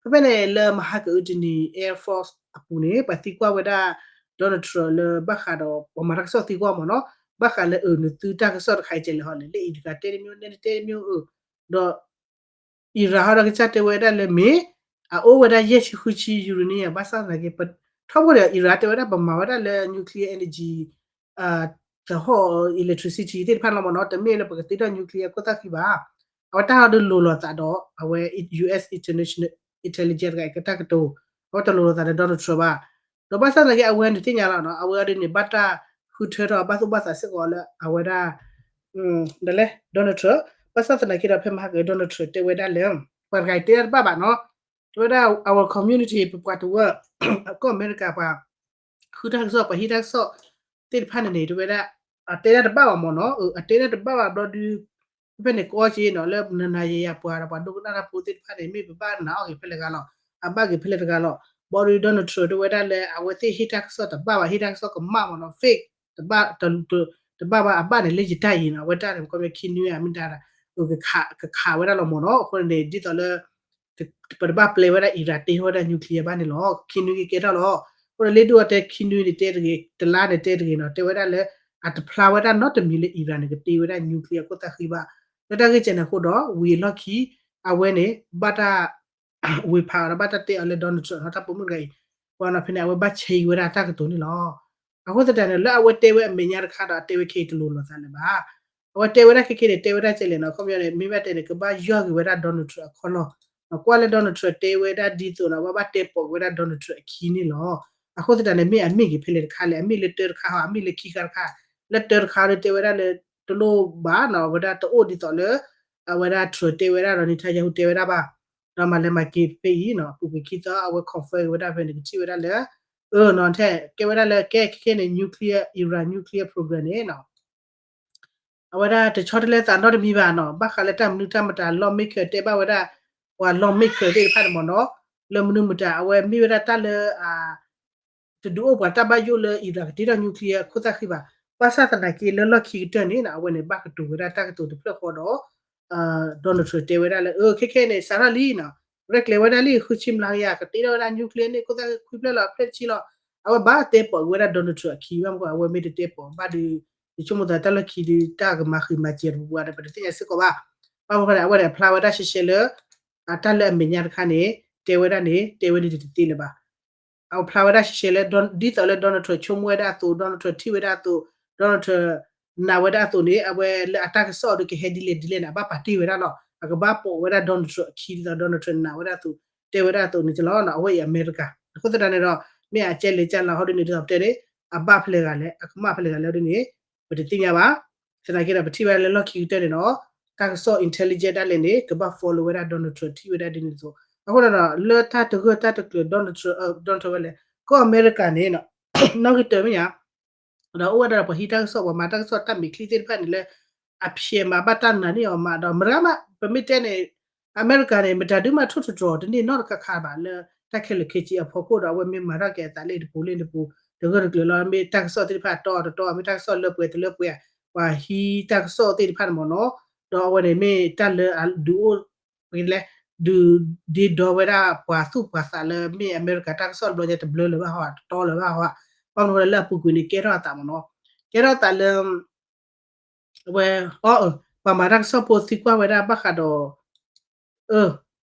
ဖဲဖဲန့ၣ်လၢမဟါကအုတနံၤ Air Force အပူၤန့ၣ် ပှၤသံကွၢ်ဝဲဒၣ် Donald Trump လၢဘၣ်ဃးဒီး ပှၤမၤတၢ်ကစီၣ်သံကွၢ်မ့ၢ်နီၤ ဘၣ်ဃးလၢအၢ နသုတၢ်ကစီၣ်တခါအံၤကလဲၣ်ဟီလဲၣ် လၢအံၤတဂၤတဲတမျိုး နဲနတဲတမျိုးအၢ ဒီး Iran ဟီဒီးကစၢ်တဲဝဲဒၣ်လၢမ့ၢ် အအိၣ်ဝဲဒၣ်ယဲၢ်ဆံဃုဆံ uranium ဘၣ်ဆၣ်သနာ်က့ ထီဘိဒီး Iran တဲဝဲဒၣ်ပမၤဝဲဒၣ်လၢ nuclear energy သဟီၣ် electricity သ့ၣ်တဖၣ်လီၤမ့ၢ်နီၤ တမ့ၢ်လၢပကတ့ထီၣ် nuclear ခိၣ်သၣ်ဃံဘၣ် အဝဲတၢ်ဟီဒုးလိၤလိာ်သးဒီး အဝဲ US International Intelligence တဂၤအံၤကတၢ်ကတိၤ အဝဲတလိၤလိာ်သးဒီး Donald Trump ဘၣ်. ဒီးဘၣ်ဆၣ်သနာ်က့ အဝဲန့ၣ်သ့ၣ်ညါလီၤနီၤ, အဝဲအီၤဒ်န့ၣ် ဘၣ်တၢ်ဃုထၢထီၣ် ဘၣ်သူၣ်ဘၣ်သးစ့ၢ်ကီးလၢအဝဲဒၣ် ဒ်လဲၣ် Donald Trump, ဘၣ်ဆၣ်သနာ်က့ဒီး ဖဲမဟါက Donald Trump တဲဝဲဒၣ်လၢ ပှၤတဂၤအံၤတဲတၢ်တဘၣ်ဘၣ်နီၤ, တဲဝဲဒၣ် our community ပပှၤတဝၢ ကီၢ်အမဲရကၤပှၤ ဃုတၢ်ကစီၣ် ပှၤဟံးတၢ်ကစီၣ်သ့ၣ်တဖၣ်န့ၣ်န့ၣ် တဲဝဲဒၣ် အတဲတၢ်တဘၣ်ဘၣ်မ့ၢ်နီၤ, အတဲတၢ်တဘၣ်ဘၣ်ဘျီဒုး ဖဲဖဲန့ၣ်ကီက့နီၤ လၢနနၤယၤယၤပှၤဒီးပှၤဒိကနၣ်တၢ်ဖိသ့ၣ်တဖၣ်န့ၣ် မ့ၢ်ပဘၣ်နာ်အီၤက့ၤဖဲလဲၣ်ဂၤလီၤ, အဘၣ်က့ၤဖဲလဲၣ်တဂၤလီၤ. ဘျီဒုး Donald Trump တဲဝဲဒၣ်လၢ အဝဲသ့ၣ်ဟ့ၣ်တၢ်ကစီၣ်တဘၣ်ဘၣ်, ဟ့ၣ်တၢ်ကစီၣ်ကမၣ်မ့ၢ်နီၤ, fake တဘၣ်, တဘၣ်ဘၣ် အဘၣ်န့ၣ်လၢယတၢ်အံၤနီၤ, အဝဲတၢ်န့ၣ် ခီပညီခံနွံဧါ မ့ၢ်တၢ်ဒၣ် ကခးဝဲဒၣ်လီၤမ့ၢ်နီၤ. အဃိန့ၣ် ဒ်သိးလၢ ပတဘၣ်ပျဲဝဲဒၣ် Iran တ့ထီၣ်ဝဲဒၣ် nuclear ဘၣ်န့ၣ်လီၤ. ခံနွံကကဲထီၣ်လီၤ. အဃိဒီးလ့ဒိၣ်အတဲခံနွံန့ၣ်တဲတဂ့ၤ, တလါန့ၣ်တဲတဂ့ၤနီၤ, တဲဝဲဒၣ်လၢ အတဖျါဝဲဒၣ်နီတမံၤလၢ Iran န့ၣ် ကတ့ဝဲဒၣ် nuclear ခိၣ်သၣ်ဃံဘၣ်. လၢတၢ်ဂ့ၢ်ကဲန့ၣ်အဃိဒီး ဝံၤအလီၢ်ခံ အဝဲန့ၣ် ဘၣ်တၢ် ဝံၤဖးအီၤဒီး ဘၣ်တၢ်တဲအီၤလၢ Donald Trump နီၤ, တၢ်ပိာ်မုၣ်တဂၤအံၤ ပှၤနီၤဖဲန့ၣ် အဝဲဘၣ် change ဝဲဒၣ်တၢ်ကတိၤန့ၣ်လီၤ. အဃိသတးန့ၣ် လၢအဝဲတဲဝဲအမဲာ်ညါတခါဒီး အတဲဝဲခဲအံၤတလိၤလိာ်သးလၢၤဘၣ်. အဝဲတဲဝဲဒၣ်ခဲခဲန့ၣ် တဲဝဲဒၣ်ကဲလဲၣ်နီၤ, ခီပညီန့ၣ် မ့ၢ်ဘၣ်တဲန့ၣ် ကဘၣ်ယီၢ်က့ၤဝဲဒၣ် Donald Trump အခီၣ်လီၢ်, ကွၢ်လၢ Donald Trump တဲဝဲဒၣ်ဒ်သိးဒီး ဘၣ်ဘၣ်တဲပိာ်က့ၤဝဲဒၣ် Donald Trump အခံန့ၣ်လီၤ. အဃိသတးန့ၣ် မ့ၢ်အမ့ၢ်က့ၤဖဲလဲၣ်တခါလဲၣ်, အမ့ၢ်လၢတၢတခါဟီ အမ့ၢ်လၢခံခါတခါ, လၢတၢတခါဒီးတဲဝဲဒၣ်လၢ တလိၣ်ဘၣ်နီၤ, အဝဲဒၣ်တအိၣ်ဒ်သိးလၢ အဝဲဒၣ် Trump တဲဝဲဒၣ်ဒီး Netanyahu တဲဝဲဒၣ်ဘၣ်, ဒီးမၤလဲၤမၤက့ၤဖဲအံၤနီၤ, အပူၤကွံာ်ခံသီ အဝဲ confirm က့ၤဝဲဒၣ်ဖဲန့ၣ် ကထံၣ်ဝဲဒၣ်လၢ အၢနီၤ ထဲကဲဝဲဒၣ်လၢကဲခဲခဲန့ၣ် nuclear, Iran nuclear program န့ၣ်နီၤ အဝဲဒၣ်တဆီတလဲသးနီတမံၤဘၣ်နီၤ, ဘၣ်ဃးလၢတၢ်မနုၤတၢ်မတၤ lawmaker တဲဘၣ်ဝဲဒၣ် ပှၤ lawmaker သ့ၣ်တဖၣ်န့ၣ်မ့ၢ်နီၤ, လၢမနုၤမတၤ အဝဲမ့ၢ်ဝဲဒၣ်တၢ်လၢ တဒုးအိၣ်ပှၤတၢ်ဘၣ်ယိၣ်လၢ Iran ကတ့ထီၣ် nuclear ခိၣ်သၣ်ဃံဘၣ်. ဘၣ်ဆၣ်သနာ်က့လၢလီၢ်ခံကတၢၢ်န့ၣ်နီၤ အဝဲန့ၣ် ဘၣ်ကတိၤဝဲဒၣ်တၢ်ကတိၤတဖျၢၣ်ဃီဒီး Donald Trump တဲဝဲဒၣ်လၢ အၢ ခဲခဲန့ၣ် စးထီၣ်လံနီၤ, ရဲၣ်ကျဲၤဝဲဒၣ်လံ ဃုဆံမျးကယၤ ကတ့ထီၣ်ဝဲဒၣ် nuclear န့ၣ် ခိၣ်သၣ်ဃံဖျၢၣ်လီၤ ဖျၢၣ်တဆံလီၤ. အဝဲဘၣ်တဲပိာ်က့ၤဝဲဒၣ် Donald Trump အခံဘၣ်မ့ၢ် အဝဲမ့ၢ်တတဲပိာ်ဘၣ်ဒီး ယဆိကမိၣ်သးတၢ်လီၢ်ခံဒီး တၢ်ကမၤဃံးမၤစၢၤတပူၤပူၤဒီး ပတသ့ၣ်ညါစ့ၢ်ကီးဘၣ်. ဘၣ်မနုၤဃိန့ၣ် အဝဲန့ၣ် အဖျါဝဲဒၣ်ရှဲရှဲလၢ အတၢ်လၢအမဲာ်ညါတခါန့ၣ် တဲဝဲဒၣ်န့ၣ် တဲဝဲဒ်တသ့လၢၤဘၣ်. အဖျါဝဲဒၣ်ရှဲရှဲလၢ ဒ်သိးလၢ Donald Trump ဆိကမိၣ်ဝဲဒၣ်အသိး Donald Trump ထံၣ်ဝဲဒၣ်အသိး Donald Trump နာ်ဝဲဒၣ်အသိးန့ၣ် အဝဲလၢအတၢ်ကစီၣ်အီၤဒီးကဟဲဒ်လဲၣ်ဒ်လဲၣ်န့ၣ် အဘၣ်ပာ်တ့ၢ်ဝဲဒၣ်လီၤ. အကဘၣ်ပိာ်ဝဲဒၣ် Donald Trump အခံဒ်သိး Donald Trump နာ်ဝဲဒၣ်အသိး တဲဝဲဒၣ်အသိးန့ၣ်လီၤ. အဝဲအံၤ အမဲရကၤ အဃိသတးန့ၣ်ဒီး မ့ၢ်အကဲလဲၤကၢ်လီၤဟီဒ်န့ၣ် ဒ်သိးပတဲန့ၣ် အဘၣ်ဖဲလဲၣ်ဂၤလဲၣ် အကမၣ်ဖဲလဲၣ်ဂၤလဲၣ်ဒ်န့ၣ် ပတသ့ၣ်ညါဘၣ်. သနာ်က့ဒီး ပထံၣ်ဝဲဒၣ်လၢလီၢ်ခံကတၢၢ်န့ၣ်ဒီး တၢ်ကစီၣ် intelligence ဒၣ်လဲာ်န့ၣ် ကဘၣ် follow ဝဲဒၣ် Donald Trump ထံၣ်ဝဲဒၣ်ဒ်န့ၣ်အသိး အဃိဒီး လၢတၢ်တဂၢၢ်တၢ်တကျၢၤ Donald Trump, Donald Trump ဝဲလဲၣ် ကီၢ်အမဲရကၤန့ၣ် နီၣ်ဂံၢ်တၢၢ်မ့ၢ်ညါ ဒီးအိၣ်ဝဲဒၣ်ဒီးပှၤဟံးတၢ်ကစီၣ် ပှၤမၤတၢ်ကစီၣ် တၢ်မဲာ်ချံသ့ၣ်တဖၣ်န့ၣ်လၢ အဖျဲးမးဘၣ်တၢ်နာ်န့ၢ်အီၤမးဒီး မတၤမး ပမ့ၢ်တဲန့ၣ် အမဲရကၤန့ၣ် မတၤဒုးမးထိၣ်သတြီၤတန့ၢ်နီတခါခါဘၣ်လၢ တၢ်ခဲလၢာ်ခဲဆ့အဖီခိၣ်ဒီး အဝဲမ့ၢ်မၤထီၣ်က့ၤအသးလၢတပူၤလၢတပူၤ တဂၢၢ်တကျၢၤလီၤ. မ့ၢ်တၢ်ကစီၣ်သ့ၣ်တဖၣ်တီအီၤတတီအီၤ မ့ၢ်တၢ်ကစီၣ်လၢပှဲၤတလၢပှဲၤ ပှၤဟံးတၢ်ကစီၣ်သ့ၣ်တဖၣ်န့ၣ်မ့ၢ်နီၤ ဒီးအဝဲန့ၣ်မ့ၢ်တၢ်လၢအဒုးအိၣ် ပကလဲ ဒုးဒ့ဒီဝဲဒၣ်ပှၤသူၣ်ပှၤသးလၢမ့ၢ်အမဲရကၤတၢ်ကစီၣ်တဘျီညါ တဘျၢလၢၤဘၣ်ဟီ တတီလၢၤဘၣ်ဟီ ဘၣ်မနုၤဃိလၢအပူၤကွံာ်န့ၣ် ကဲထီၣ်အသးမ့ၢ်နီၤ ကဲထီၣ်သးလၢ အဝဲ အီ ပှၤမၤတၢ်ကစီၣ်ဖိသံကွၢ်ဝဲဒၣ်ဘၣ်ဃးဒီး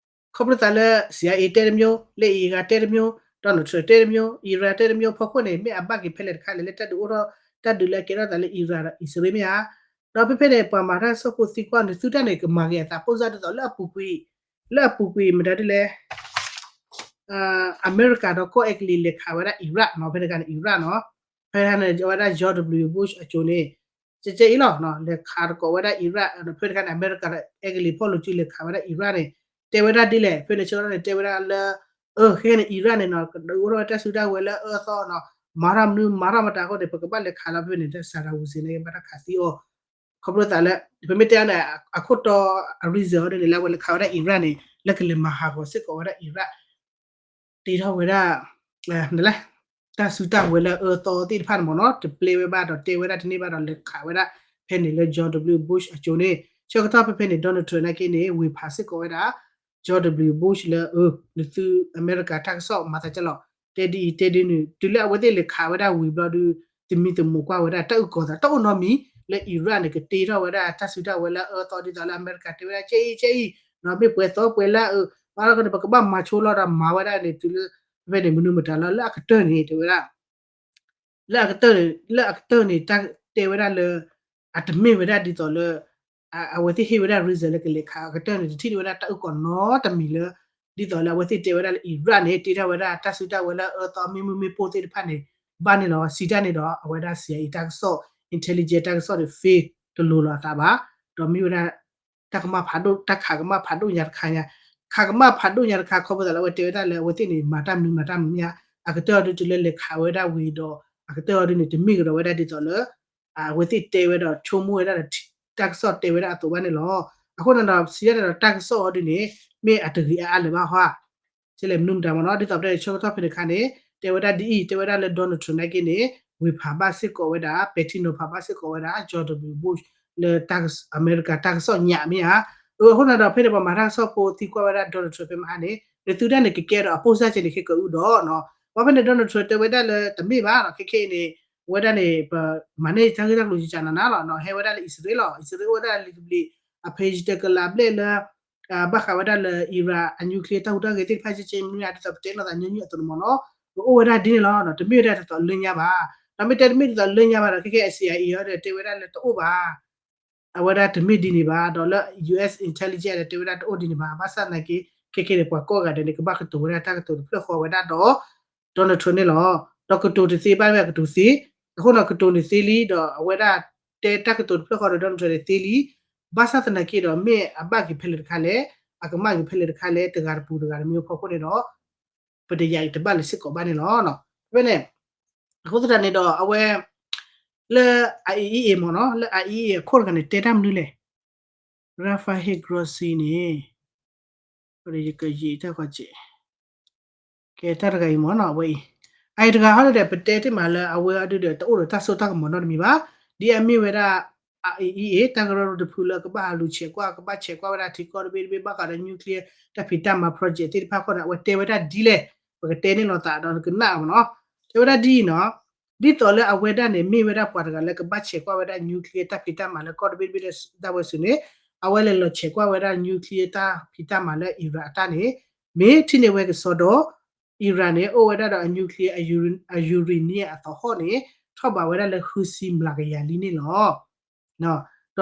ခီဖျိသးလၢ CIA တဲတမျိုး လၢ Iran တဲတမျိုး Donald Trump တဲတမျိုး Iran တဲတမျိုး ဖီခိၣ်န့ၣ် မ့ၢ်အဘၣ်က့ၤဖဲလဲၣ်တခါလဲၣ် လၢတၢ်ဒုးအိၣ်ထီၣ် တၢ်ဒုးလၢအကဲထီၣ်သးလၢ Iran ဒီး Israel မ့ၢ်ဧါ. ဒီးဖဲဖဲန့ၣ် ပှၤမၤတၢ်ကစီၣ်ဖိသံကွၢ်န့ၣ် သုတၢ်န့ၣ် ကမၤက့ၤအသး ပိၢ်စၢ်ဒ်သိးလၢအပူၤကွံာ် လၢအပူၤကွံာ် မတၤဒ်လဲၣ် အမဲရကၤဒီးကီၢ်အဲကလံးလဲၤခးဝဲဒၣ် Iraq နီၤ ဖဲန့ၣ်အခါန့ၣ် Iraq နီၤ ဖဲန့ၣ်ဝဲဒၣ် George W Bush အစိၤန့ၣ် ကဲကဲအံၤလီၤ လဲၤခးတကိးဝဲဒၣ် Iraq ဖဲန့ၣ်အခါန့ၣ် အမဲရကၤဒီးအဲကလံးဖီၣ်လိာ်စုလဲၤခးဝဲဒၣ် Iraq န့ၣ် တဲဝဲဒၣ်ဒ်လဲၣ် ဖဲန့ၣ်ဆၢကတီၢ်န့ၣ် တဲဝဲဒၣ်လၢ အၢ ခဲန့ၣ် Iraq န့ၣ်နီၤ ကဒုးအိၣ်ထီၣ်ဝဲတၢ်စုတၢ်ဝဲၤလၢအအၢအသီနီၤ မၤထီၣ်မနုၤမၤထီၣ်မတၤအဃိန့ၣ် ပကဘၣ်လဲၤခးလီၤဖဲန့ၣ် Saddam Hussein န့ၣ် ဘၣ်တၢ်ခးသံအီၤ ခီဖျိသးလၢ ပမ့ၢ်တဲအီၤန့ၣ် အခိၣ်တီ အ reason အီၤဒ်န့ၣ် လၢအဝဲလဲၤခးဝဲဒၣ် Iraq န့ၣ် လၢကလဲၤမၤဟးဂီၤစ့ၢ်ကီးဝဲဒၣ် Iraq တ့ထီၣ်ဝဲဒၣ် နလဲၣ် တၢ်စုတၢ်ဝဲၤလၢအအၢအသီသ့ၣ်တဖၣ်န့ၣ်မ့ၢ်နီၤ တပျဲဝဲဘၣ်ဒီးတဲဝဲဒၣ်တန့ၢ်ဘၣ်ဒီးလဲၤခးဝဲဒၣ် ဖဲန့ၣ်လၢ George W Bush အစိၤန့ၣ် ဆၢကတီၢ်ဖဲဖဲန့ၣ် Donald Trump နာ်က့န့ၣ် ဝ့ၤဖးစ့ၢ်ကီးဝဲဒၣ် George W Bush လၢ အၢ နသုအမဲရကၤတၢ်ကစီၣ်မၤသးကလီၤ တဲဒ်အံၤတဲဒ်နုၤ တုၤလၢအဝဲသ့ၣ်လဲၤခးဝဲဒၣ်ဝံၤဘျီဒုး သမံသမိးကွၢ်ဝဲဒၣ် တၢ်အုၣ်ကီၤသး တၢ်အိၣ်နီတမံၤ လၢ Iraq န့ၣ် ကတ့ထီၣ်ဝဲဒၣ် တၢ်စုတၢ်ဝဲၤလၢအအၢအသီဒ်သိးလၢအမဲရကၤတဲဝဲဒၣ် ကဲအံၤ ကဲအံၤ မ့ၢ်ပှဲၤသီပှဲၤလၢအ ဘၣ်လီၤကန့ၣ် ပကဘၣ်မၤဆိလီၤဒီးမၤဝဲဒၣ်န့ၣ် တုၤလၢ ဖဲဖဲန့ၣ် မနုၤမတၤလီၤ လၢအကတၢၢ်န့ၣ် တဲဝဲဒၣ် လၢအကတၢၢ်န့ၣ် လၢအကတၢၢ်န့ၣ် တၢ်တဲဝဲဒၣ်လၢ အတမ့ၢ်ဝဲဒၣ်ဒ်သိးလၢ အဝဲသ့ၣ်ဟ့ၣ်ဝဲဒၣ် reason လၢကလဲၤခး အကတၢၢ်န့ၣ် တထံၣ်န့ၢ်ဝဲဒၣ်တၢ်အုၣ်ကီၤနီတမံၤလၢ ဒ်သိးလၢအဝဲသ့ၣ်တဲဝဲဒၣ်လၢ Iran န့ၣ် တ့ထီၣ်ဝဲဒၣ်တၢ်စုတၢ်ဝဲၤလၢအအၢသီမ့ၢ်မုၢ်မ့ၢ်ပိၢ်သ့ၣ်တဖၣ်န့ၣ် ဘၣ်န့ၣ်လီၤ. စံးတၢ်န့ၣ်ဒီး အဝဲဒၣ် CIA တၢ်ကစီၣ် intelligence တၢ်ကစီၣ်န့ၣ် fake တလိၤလီၤအသးဘၣ်. ဒီးမ့ၢ်ဝဲဒၣ် တၢ်ကမၣ်ဖးဒိၣ် တၢ်ခးကမၣ်ဖးဒိၣ်ညါတခါညါ ခးကမၣ်ဖးဒိၣ်ညါတခါ ခီဖျိသးလၢအဝဲတဲဝဲဒၣ်လၢအဝဲသ့ၣ်န့ၣ် မၤတၢ်မနုၤမၤတၢ်မနုၤမ့ၢ်ဧါ အကတၢၢ်အီၤဒုးတုၤလၢလဲၤခးဝဲဒၣ်ဝံၤဒီး အကတၢၢ်အီၤဒုးန့ၣ် တမ့ၢ်ကဒီးဝဲဒၣ်ဒ်သိးလၢ အဝဲသ့ၣ်တဲဝဲဒီးဆိကမိၣ်ဝဲဒၣ်ဒီး တၢ်ကစီၣ်တဲဝဲဒၣ်အသိးဘၣ်န့ၣ်လီၤ. အဃိန့ၣ်ဒီး စံးတၢ်န့ၣ်ဒီး တၢ်ကစီၣ်အီၤဒုးန့ၣ် မ့ၢ်အတဂ့ၤအါအါလၢၤဘၣ်ဟီဧါ ကလဲၤမနုၤမတၤမ့ၢ်နီၤ ဒ်သိးပတဲဆၢကတီၢ်ဖဲန့ၣ်အခါန့ၣ် တဲဝဲဒၣ်ဒ်အံၤ တဲဝဲဒၣ်လၢ Donald Trump နာ်က့န့ၣ် ဝ့ၤဖးဘၣ်စ့ၢ်ကီးဝဲဒၣ် ပဲာ်ထံနီၤဖးဘၣ်စ့ၢ်ကီးဝဲဒၣ် George W Bush လၢအမဲရကၤတၢ်ကစီၣ်ညးမ့ၢ်ဧါ. အဃိန့ၣ်ဒီး ဖဲန့ၣ်ပှၤမၤတၢ်ကစီၣ်ဖိသံကွၢ်ဝဲဒၣ် Donald Trump ဖဲမဟါန့ၣ် နသုတၢ်န့ၣ်ကကဲဒီးအပိၢ်စၢ်ကဲန့ၣ် ခဲကအုဒီးနီၤ ဘၣ်ဖဲန့ၣ် Donald Trump တဲဝဲဒၣ်လၢတမ့ၢ်ဘၣ်နီၤ ခဲခဲအံၤန့ၣ် အဝဲဒၣ်န့ၣ် ပမၤန့ၢ်တၢ်ဂ့ၢ်တၢ်ကျိၤကကနၤနၤလီၤနီၤ ဟဲဝဲဒၣ်လၢအံၣ်စရ့လးလီၤ အံၣ်စရ့လးအိၣ်ဝဲဒၣ်လၢလံာ်ကဘျံး အဖဲယံၤတကလးဘျဲၣ်လၢ ဘၣ်ဃးဝဲဒၣ်လၢ Iran အ nuclear တၢ်ဟူးတၢ်ဂဲၤသ့ၣ်တဖၣ် ကကဲမ့ၢ်ဒ်သိးပတဲလိာ်သးညီနုၢ်အသိးန့ၣ်မ့ၢ်နီၤ ကအိၣ်ဝဲဒၣ်ဒ်န့ၣ်လီၤ တမ့ၢ်ဝဲဒၣ်ဒ်သိးလၢညါဘၣ်. ဒီးမ့ၢ်တဲတမ့ၢ်ဒ်သိးလၢညါဘၣ်ဒီး ခဲခဲ CIA အီၤဒီးတဲဝဲဒၣ်လၢတအိၣ်ဘၣ် အဝဲဒၣ်တမ့ၢ်ဒ်န့ၣ်ဘၣ် ဒီးလၢ US intelligence ဒီးတဲဝဲဒၣ်တအိၣ်ဒ်န့ၣ်ဘၣ် ဘၣ်ဆၣ်သနာ်က့ ခဲခဲန့ၣ် ပှၤကိးဂၤဒဲးန့ၣ် ကဘၣ်ကတိၤဝဲဒၣ်တၢ်ကတိၤတဖျၢၣ်ဃီဝဲဒၣ်ဒီး Donald Trump န့ၣ်လီၤ. ဒီးကတိၤတသ့ဘၣ်ဝဲအကတိၤသ့, အဃိဒီးကတိၤန့ၣ်သ့လံ ဒီးအဝဲဒၣ်တဲတၢ်ကတိၤတဖျၢၣ်ဃီဒီး Donald Trump န့ၣ်သ့လံ, ဘၣ်ဆၣ်သနာ်က့ဒီး မ့ၢ်အဘၣ်က့ၤဖဲလဲၣ်တခါလဲၣ်, အကမၣ်က့ၤဖဲလဲၣ်တခါလဲၣ် တဂၤတပူၤတဂၤတမံၤအဖီခိၣ်န့ၣ်ဒီး ပတယာ်အံၤတဘၣ်လၢၤစ့ၢ်ကီးဘၣ်န့ၣ်လီၤ. ဖဲန့ၣ် အဃိသတးန့ၣ်ဒီး အဝဲ လၢ IAEA မ့ၢ်နီၤ လၢ IAEA အခိၣ်တဂၤန့ၣ် တဲတၢ်မနုၤလဲၣ်, Rafael Grossi န့ၣ် ယကယံာ်တၢ်ကီးကဲး ကဲတၢ်တဂၤအံၤမ့ၢ်နီၤ အဝဲအံၤ, အအံၤတဂၤဟီဒီး ပတဲတ့ၢ်မးလၢအဝဲအဒုဒီး တအိၣ်ဒီးတၢ်စိတၢ်ကမီၤနီတမံၤဘၣ်, ဒ်အမ့ၢ်ဝဲဒၣ် IAEA တၢ်ကရၢကရိတဖုလၢကဘၣ်ဟးလူၤဆဲးကွၢ် ကဘၣ်ဆဲးကွၢ်ဝဲဒၣ်ထံကီၢ်တဘ့ၣ်တဘ့ၣ် ဘၣ်ဃးဒီး nuclear တၢ်ဖံးတၢ်မၤ project သ့ၣ်တဖၣ်ဃီန့ၣ် အဝဲတဲဝဲဒၣ်ဒ်လဲၣ်, ပကတဲန့ၢ်လိာ်သးဒီးနကနၣ်မ့ၢ်နီၤ, တဲဝဲဒၣ်ဒ်အံၤနီၤ, ဒ်သိးလၢအဝဲဒၣ်န့ၣ် မ့ၢ်ဝဲဒၣ်ပှၤတဂၤလၢကဘၣ်ဆဲးကွၢ်ဝဲဒၣ် nuclear တၢ်ဖံးတၢ်မၤလၢကီၢ်တဘ့ၣ်တဘ့ၣ်ဒၣ်ဝဲစုာ်န့ၣ်, အဝဲလဲၤလီၤဆဲးကွၢ်ဝဲဒၣ် nuclear တၢ်ဖံးတၢ်မၤလၢ Iran အတၢ်န့ၣ်, မ့ၢ်ထံၣ်န့ၢ်ဝဲကစီဒီ Iran န့ၣ် အိၣ်ဝဲဒၣ်ဒီးအ nuclear အ uranium အသဟီၣ်န့ၣ် ထီၣ်ဘးဝဲဒၣ်လၢဃုဆံမျးကယၤလံန့ၣ်လီၤ. ဒီ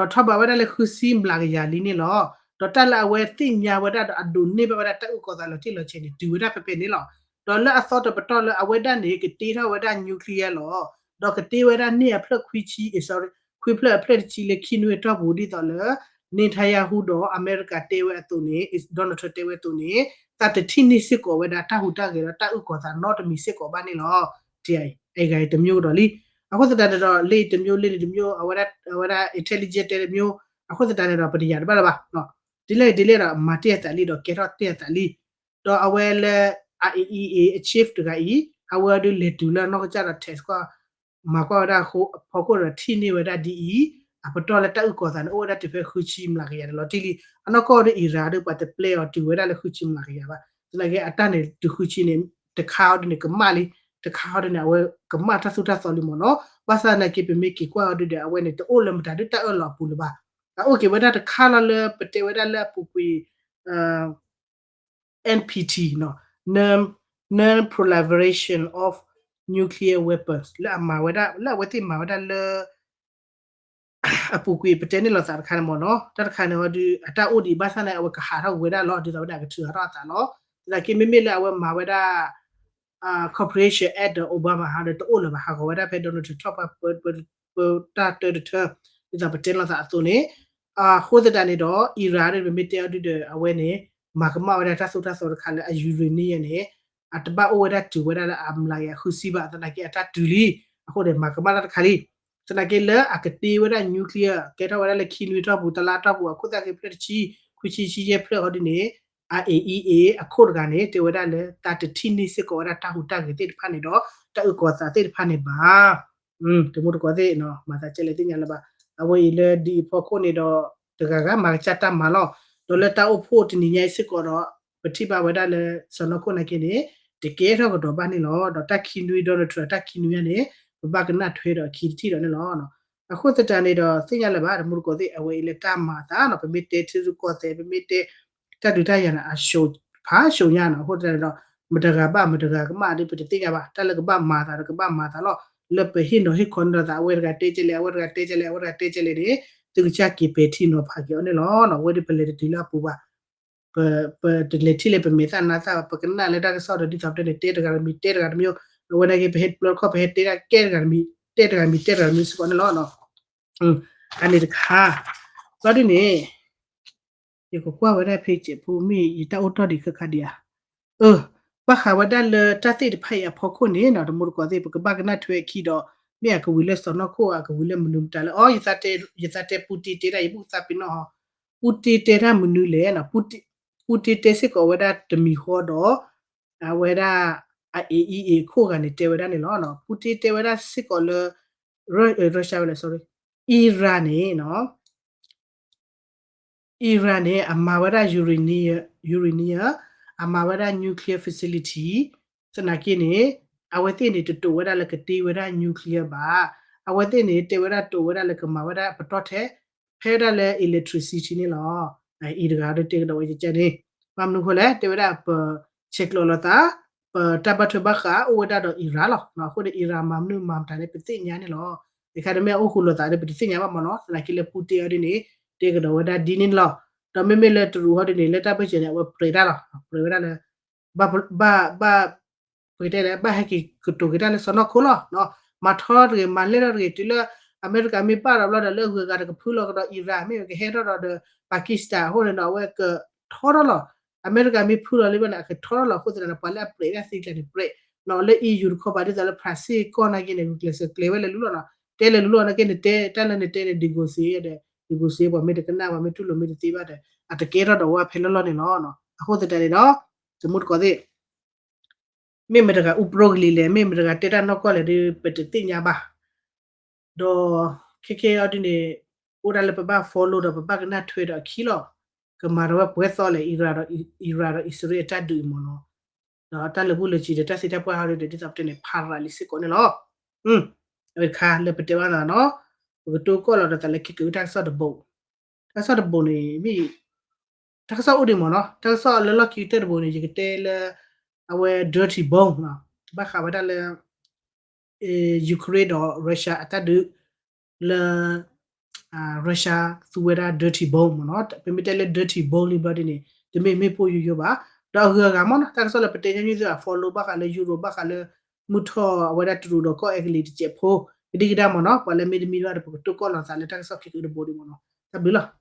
းထီၣ်ဘးဝဲဒၣ်လၢဃုဆံမျးကယၤလံန့ၣ်လီၤ. ဒီးတၢ်လၢအဝဲသ့ၣ်ညါဝဲဒၣ်ဒီးအဒိးန့ၢ်ဘၣ်ဝဲဒၣ်တၢ်အုၣ်ကီၤသးလီၤတံၢ်လီၤဆဲးန့ၣ် တုၤဝဲဒၣ်ဖဲဖဲန့ၣ်လီၤ. ဒီးလၢအသီတပတီၢ်လၢအဝဲဒၣ်န့ၣ် ကတ့ထီၣ်ဝဲဒၣ် nuclear လီၤ. ဒီးကတ့ဝဲဒၣ်န့ၢ်အဖျၢၣ်ခွံဆံ sorry ခွံဖျၢၣ်အဖျၢၣ်တဆံလၢခံနွံအတီၢ်ပူၤ ဒ်သိးလၢ Netanyahu ဒီးအမဲရကၤတဲဝဲအသိးန့ၣ် Donald Trump တဲဝဲအသိးန့ၣ် သးတထံၣ်န့ၢ်စ့ၢ်ကီးဝဲဒၣ်တၢ်ဟူးတၢ်ဂဲၤဒီးတၢ်အုၣ်ကီၤသးနီတမံၤစ့ၢ်ကီးဘၣ်န့ၣ်လီၤ. အဂၤအံၤတမျိုးကဒီးလံ. အဃိသတးန့ၣ်ဒီး လ့တမျိုးလ့န့ၣ်တမျိုး အဝဲဒၣ် intelligence တဲတမျိုး အဃိသတးန့ၣ်ဒီး ပတယာ်တဘၣ်လၢၤဘၣ်. ဒ်လဲၣ်ဒ်လဲၣ်ဒီး မၤတ့ၢ်အသးလံဒီးကဲထီၣ်တ့ၢ်အသးလံ. ဒီးအဝဲလၢ IAEA အ chief တဂၤအံၤ အဝဲဒုးလဲၤတုၤလၢအနီၢ်ကစၢ်ဒီး test ကွၢ် မၤကွၢ်ဝဲဒၣ်အဖီခိၣ်ဒီးထံၣ်န့ၢ်ဝဲဒၣ်ဒ်အံၤ, အပတီၢ်လၢတၢ်အုၣ်ကီၤသးန့ၣ် အိၣ်ဝဲဒၣ်တုၤဖဲဃုဆံမျးကယၤန့ၣ်လီၤတံၢ်လံ. အနီၢ်ကီၢ်ဒီး Iran ဒီးပှၤတပျဲအီၤတုၤဝဲဒၣ်လၢဃုဆံမျးကယၤဘၣ်. သနာ်က့အတၢ်န့ၣ်တုၤဃုဆံန့ၣ် တခါအီၤဒုးန့ၣ် ကမၣ်လံ, တခါအီၤဒုးန့ၣ် အဝဲကမၣ်တၢ်သိၣ်တၢ်သီလံမ့ၢ်နီၤ. ဘၣ်ဆၣ်သနာ်က့ ပမ့ၢ်က့ၤကွၢ်အီၤဒုးဒီး အဝဲန့ၣ် တအိၣ်လၢမတၤဒုးတၢ်အၢၣ်လီၤအပူၤလၢၤဘၣ်. အအိၣ်က့ၤဝဲဒၣ်တခါလီၤလၢပတဲဝဲဒၣ်လၢအပူၤကွံာ် NPT နီၤ, Non-Proliferation of Nuclear Weapons လၢအမၤဝဲဒၣ် လၢအဝဲသ့ၣ်မၤဝဲဒၣ်လၢ အပူၤကွံာ်ပတဲန့ၢ်လိာ်သးတခါန့ၣ်မ့ၢ်နီၤ, တၢ်တခါန့ၣ်ဟီဒုး အတၢ်အိၣ်ဒံးဘၣ်ဆၣ်န့ၣ် အဝဲကဟးထီၣ်ဝဲဒၣ်လီၤ ဒ်သိးဝဲဒၣ်အကထုးဟးထီၣ်အသးလီၤ. သနာ်က့မ့မ့ၢ်လၢအဝဲမၤဝဲဒၣ် Cooperation Act ဒီး Obama ဟီဒီးတအိၣ်လၢၤဘၣ် ဟးဂီၤဝဲဒၣ်ဖဲ Donald Trump ထီၣ်ပှၤ ပတၢ်တၢတထၢ ဒ်သိးပတဲလိာ်သးအသိးန့ၣ်, အဃိသတးန့ၣ်ဒီး Iran ဒီး ပမ့ၢ်တဲအီၤဒုးဒီး အဝဲန့ၣ် မၤကမၣ်ဝဲဒၣ်တၢ်သိၣ်တၢ်သီတခါလၢအ uranium န့ၣ် အတဘၣ်အိၣ်ဝဲဒၣ်တုၤဝဲဒၣ်လၢအမျးကယၤဃုဆံဘၣ် သနာ်က့အတၢ်တုၤလံ, အဃိန့ၣ် မၤကမၣ်တၢ်တခါလံ. သနာ်က့လၢအကတ့ဝဲဒၣ် nuclear ကဲထီၣ်ဝဲဒၣ်လၢခံနွံတီၢ်ပူၤ တလါတီၢ်ပူၤ အခိၣ်သၣ်ဃ့ဖျၢၣ်တဆံ ခွံဆံဆံယဲၢ်ဖျၢၣ်ဟီဒုးန့ၣ် IAEA အခိၣ်တဂၤန့ၣ် တဲဝဲဒၣ်လၢတၢ်တထံၣ်န့ၢ်စ့ၢ်ကီးဝဲဒၣ်တၢ်ဟူးတၢ်ဂဲၤသ့ၣ်တဖၣ်န့ၣ်ဒီး တၢ်အုၣ်ကီၤသးသ့ၣ်တဖၣ်န့ၣ်ဘၣ်. တမူတကိးသ့ၣ် မၤသးကဲလဲၣ်သ့ၣ်ညါလၢၤဘၣ်. အဝဲအံၤလၢဒ်အံၤဖီခိၣ်န့ၣ်ဒီး တဂၤဂၤမၤကစၢ်တၢ်မၤလီၤ. ဒီးလၢတၢ်အိၣ်ဖှိၣ်တနံၤညါအံၤစ့ၢ်ကီးဒီး ပထံၣ်ဘၣ်ဝဲဒၣ်လၢ စီၢ်နီၤခိၣ်နာ်က့န့ၣ် တကဲထီၣ်ကဒီးဘၣ်န့ၣ်လီၤ. ဒီးတၢ်ခံနွံ Donald Trump တၢ်ခံနွံညါန့ၣ် ပဘၣ်ကနၣ်ထွဲဒီးအခံတထံၣ်ဒီးန့ၣ်လီၤ. အဃိသတးန့ၣ်ဒီး သ့ၣ်ညါလၢၤဘၣ် တမူတကိးသ့ၣ် အဝဲအံၤလၢတၢ်မၤအသးနီၤ ပမ့ၢ်တဲထံရူၢ်ကီၢ်သဲး ပမ့ၢ်တဲ တၢ်ဒုးတၢ်ယၤန့ၣ် အ ဖးဆှိညါနီၤ. အဃိသတးန့ၣ်ဒီး မတဂၤဘၣ်မတဂၤကမၣ်ဒီး ပတသ့ၣ်ညါဘၣ်. တၢ်လၢကဘၣ်မၤသးဒီးကဘၣ်မၤသးလီၤ. လၢပဟ့ၣ်နီၤဟ့ၣ်ခီန့ၢ်လိာ်သး အဝဲတဂၤတဲကဲလဲၣ် အဝဲတဂၤတဲကဲလဲၣ် အဝဲတဂၤတဲကဲလဲၣ်န့ၣ် သုကစၢ်က့ၤပဲာ်ထံနီၤဖးက့ၤအီၤန့ၣ်လီၤ. အဝဲဒၣ်ပလဲၤတတုၤလၢအပူၤဘၣ်. ပတလဲၤထံၣ်လၢပမဲာ်သၣ်နါသၣ်ဘၣ် ပကနၣ်လၢတၢ်ကစီၣ်ဒီးဒ်သိးပတဲန့ၣ် တဲတဂၤတမံၤ တဲတဂၤတမံၤ, အဝဲနာ်က့ ပဟဲတပျီတခီၣ် ပဟဲတဲတၢ်ကဲတဂၤတမံၤ တဲတဂၤတမံၤ တဲတဂၤတမံၤစ့ၢ်ကီးန့ၣ်လီၤ. အန့ၣ်တခါ, ဘျီဒ်န့ၣ် ယကကွၢ်ဝဲဒၣ်ဖဲစဲးဖိမ့ၢ်ယတၢ်အိၣ်တီၢ်ဒံးခါခါဒံးဧါ. အၢ, ဘၣ်ဃးဝဲဒၣ်လၢတၢ်သ့ၣ်တဖၣ်အံၤအဖီခိၣ်န့ၣ်နီၤ တမူတကိးသ့ၣ် ပကဘၣ်ကနၣ်ထွဲအခံဒီး မ့ၢ်အကဝံၤလၢစီၢ်နီၤခိၣ် အကဝံၤလၢမနုၤမတၤလၢ အီ ယသးတဲ ယသးတဲပူတ့တဲတၢ် ယဘူၣ်သးပ့ၤနီၣ်ဟီ, ပူတ့တဲတၢ်မနုၤလဲၣ်နီၤ, ပူတ့တဲစ့ၢ်ကီးဝဲဒၣ်တမံၤဃီဒီး အဝဲဒၣ် အ အံၤ အံၤ အံၤ ခိၣ်ဂၤန့ၣ် တဲဝဲဒၣ်န့ၣ်လီၤ. ပူတ့တဲဝဲဒၣ်စ့ၢ်ကီးလၢ Russia ဝဲလဲၣ် sorry, Iran န့ၣ်နီၤ Iran န့ၣ် အမၤဝဲဒၣ် uranium, uranium, အမၤဝဲဒၣ် nuclear facility, သနာ်က့န့ၣ် အဝဲသ့ၣ်န့ၣ် တတိာ်ဝဲဒၣ်လၢကတ့ဝဲဒၣ် nuclear ဘၣ်. အဝဲသ့ၣ်န့ၣ် တဲဝဲဒၣ်တိာ်ဝဲဒၣ်လၢကမၤဝဲဒၣ်ပတီၢ်ထဲ ဖဲဒၣ်လၢ electricity န့ၣ်လီၤ. အံၤတဂၤဒီးတဲကဒီးဝဲကကန့ၣ် ဘၣ်မနုၤအဃိလဲၣ် တဲဝဲဒၣ်ပဆဲးကျိးလိာ်သး ပတၢ်ဘၣ်ထွဲဘၣ်ဃးအိၣ်ဝဲဒၣ်ဒီး Iran လီၤ. အဃိန့ၣ် Iran မၤမနုၤမၤမတၤန့ၣ် ပသ့ၣ်ညါန့ၣ်လီၤ. တခါတမ့ၢ်အအိၣ်ဃုာ်လိာ်သးဒီး ပတသ့ၣ်ညါဘၣ်မ့ၢ်နီၤ. သနာ်က့လၢ Putin အီၤဒ်န့ၣ် တဲကဒီးဝဲဒၣ်ဒ်န့ၣ်လီၤ. ဒီးမ့မ့ၢ်လၢတရူးဟီဒ်န့ၣ် လၢတၢ်ဘၢၣ်စၢၤန့ၣ် အဝဲပြဲးတၢ်လီၤ. ပြဲးဝဲဒၣ်လၢ ဘၣ် ဘၣ် ဘၣ် ပကတဲလဲၣ် ဘၣ်ဟဲက့ၤကတိၤက့ၤတၢ်လၢစီၢ်နီၤခိၣ်လီၤ. မၤထီထီၣ်တဂ့ၤ မၤလဲၢ်ထီၣ်တဂ့ၤ တုၤလၢအမဲရကၤမ့ၢ်ပာ်ဒီးဘျီဒီး လၢအဂုၤအဂၤတကဖုလီၤကဒီး Iran မ့ၢ်ဝဲကဟဲထီၣ်ဒီးဒီး Pakistan အဃိန့ၣ်ဒီး အဝဲကထီထီၣ်လီၤ. အမဲရကၤမ့ၢ်ဖုလီၤလံဘၣ်န့ၣ် အကထီထီၣ်လီၤ. အဃိသတးန့ၣ် ပှၤလၢအပြဲးတၢ်သ့ကျါန့ၣ် ပြဲး လၢ EU တခီပၤ ဒ်သိးလၢ France ကီၢ်နာ်က့န့ၣ် ဂုာ်ကျဲးစၢးကျဲၤဝဲလဲၤလူလီၤနီၤ. တဲလဲၤလူလီၤနာ်က့န့ၣ် တဲ တၢ်လၢနတဲန့ၣ် negotiate ဒီး negotiate ပှၤမ့ၢ်တကနၣ် ပှၤမ့ၢ်တူၢ်လိာ်မ့ၢ်တသ့ဘၣ်ဒီး အတကဲထီၣ်ဒီးဝဲဖဲလီၢ်လီၢ်န့ၣ်လီၤ. အဃိသတးန့ၣ်ဒီး တမူတကိးသ့ၣ် မ့ၢ်မတၤတဂၤအူပြိကလံၤလဲၣ် မ့ၢ်မတၤတဂၤတဲတၢ်နီၢ်ကီၢ်လဲၣ်ဒီး ပတသ့ၣ်ညါဘၣ်. ဒီးခဲခဲအံၤဒ်န့ၣ် အိၣ်ဒၣ်လၢပဘၣ် follow ဒီးပဘၣ်ကနၣ်ထွဲဒီးအခံလီၤ. ကမၤဒီးဝဲပှဲၤသီလဲၣ် Iran ဒီး Iran ဒီး အံၣ်စရ့လးအတၢ်ဒုးအံၤမ့ၢ်နီၤ. ဒီးတၢ်လၢာ်ဘူၣ်လၢာ်စံၤဒီးတၢ်သ့တၢ်ပှၢ်ဟီဒ်န့ၣ် ဒ်သိးပတဲန့ၣ် ဖးရၤလံစ့ၢ်ကီးန့ၣ်လီၤ. အဝဲတခါလၢပတဲဘၣ်နီၤနီၤ ပကတိၤကီၢ်လီၤဒီးသးလၢခံကတၢၢ်တၢ်ကစီၣ်တဘိ တၢ်ကစီၣ်တဘိန့ၣ် မ့ၢ် တၢ်ကစီၣ်အိၣ်ဒံးမ့ၢ်နီၤ တၢ်ကစီၣ်လၢလီၢ်ခံကတၢၢ်တဘိန့ၣ် ယကတဲလၢ အဝဲ dirty bomb နီၤ ဘၣ်ဃးဝဲဒၣ်လၢ Ukraine ဒီး Russia အတၢ်ဒုး လၢ Russia သူဝဲဒၣ် dirty bomb မ့ၢ်နီၤ ပမ့ၢ်တဲလၢ dirty bomb လံဘျီဒ်န့ၣ် တမ့ၢ်မ့ၢ်ပိၢ်ယိယိဘၣ် ဒီးအဂုၤအဂၤမ့ၢ်နီၤ တၢ်ကစီၣ်လၢပတဲညီနုၢ်သ့ၣ် အ follow ဘၣ်ဃးလၢ Europe ဘၣ်ဃးလၢ မုၢ်ထီၣ်အဝဲဒၣ်တရူးဒီးကီၢ်အဲကလံးတစဲးဖိ ကဒံကဒါမ့ၢ်နီၤ ပှၤလၢမ့ၢ်တမံဘၣ်ဒီး ပကတိၤကီၢ်လီၤသးလၢတၢ်ကစီၣ်ခံကတၢၢ်တဘိဒံးမ့ၢ်နီၤ တၢ်ဘျုးလီၤ.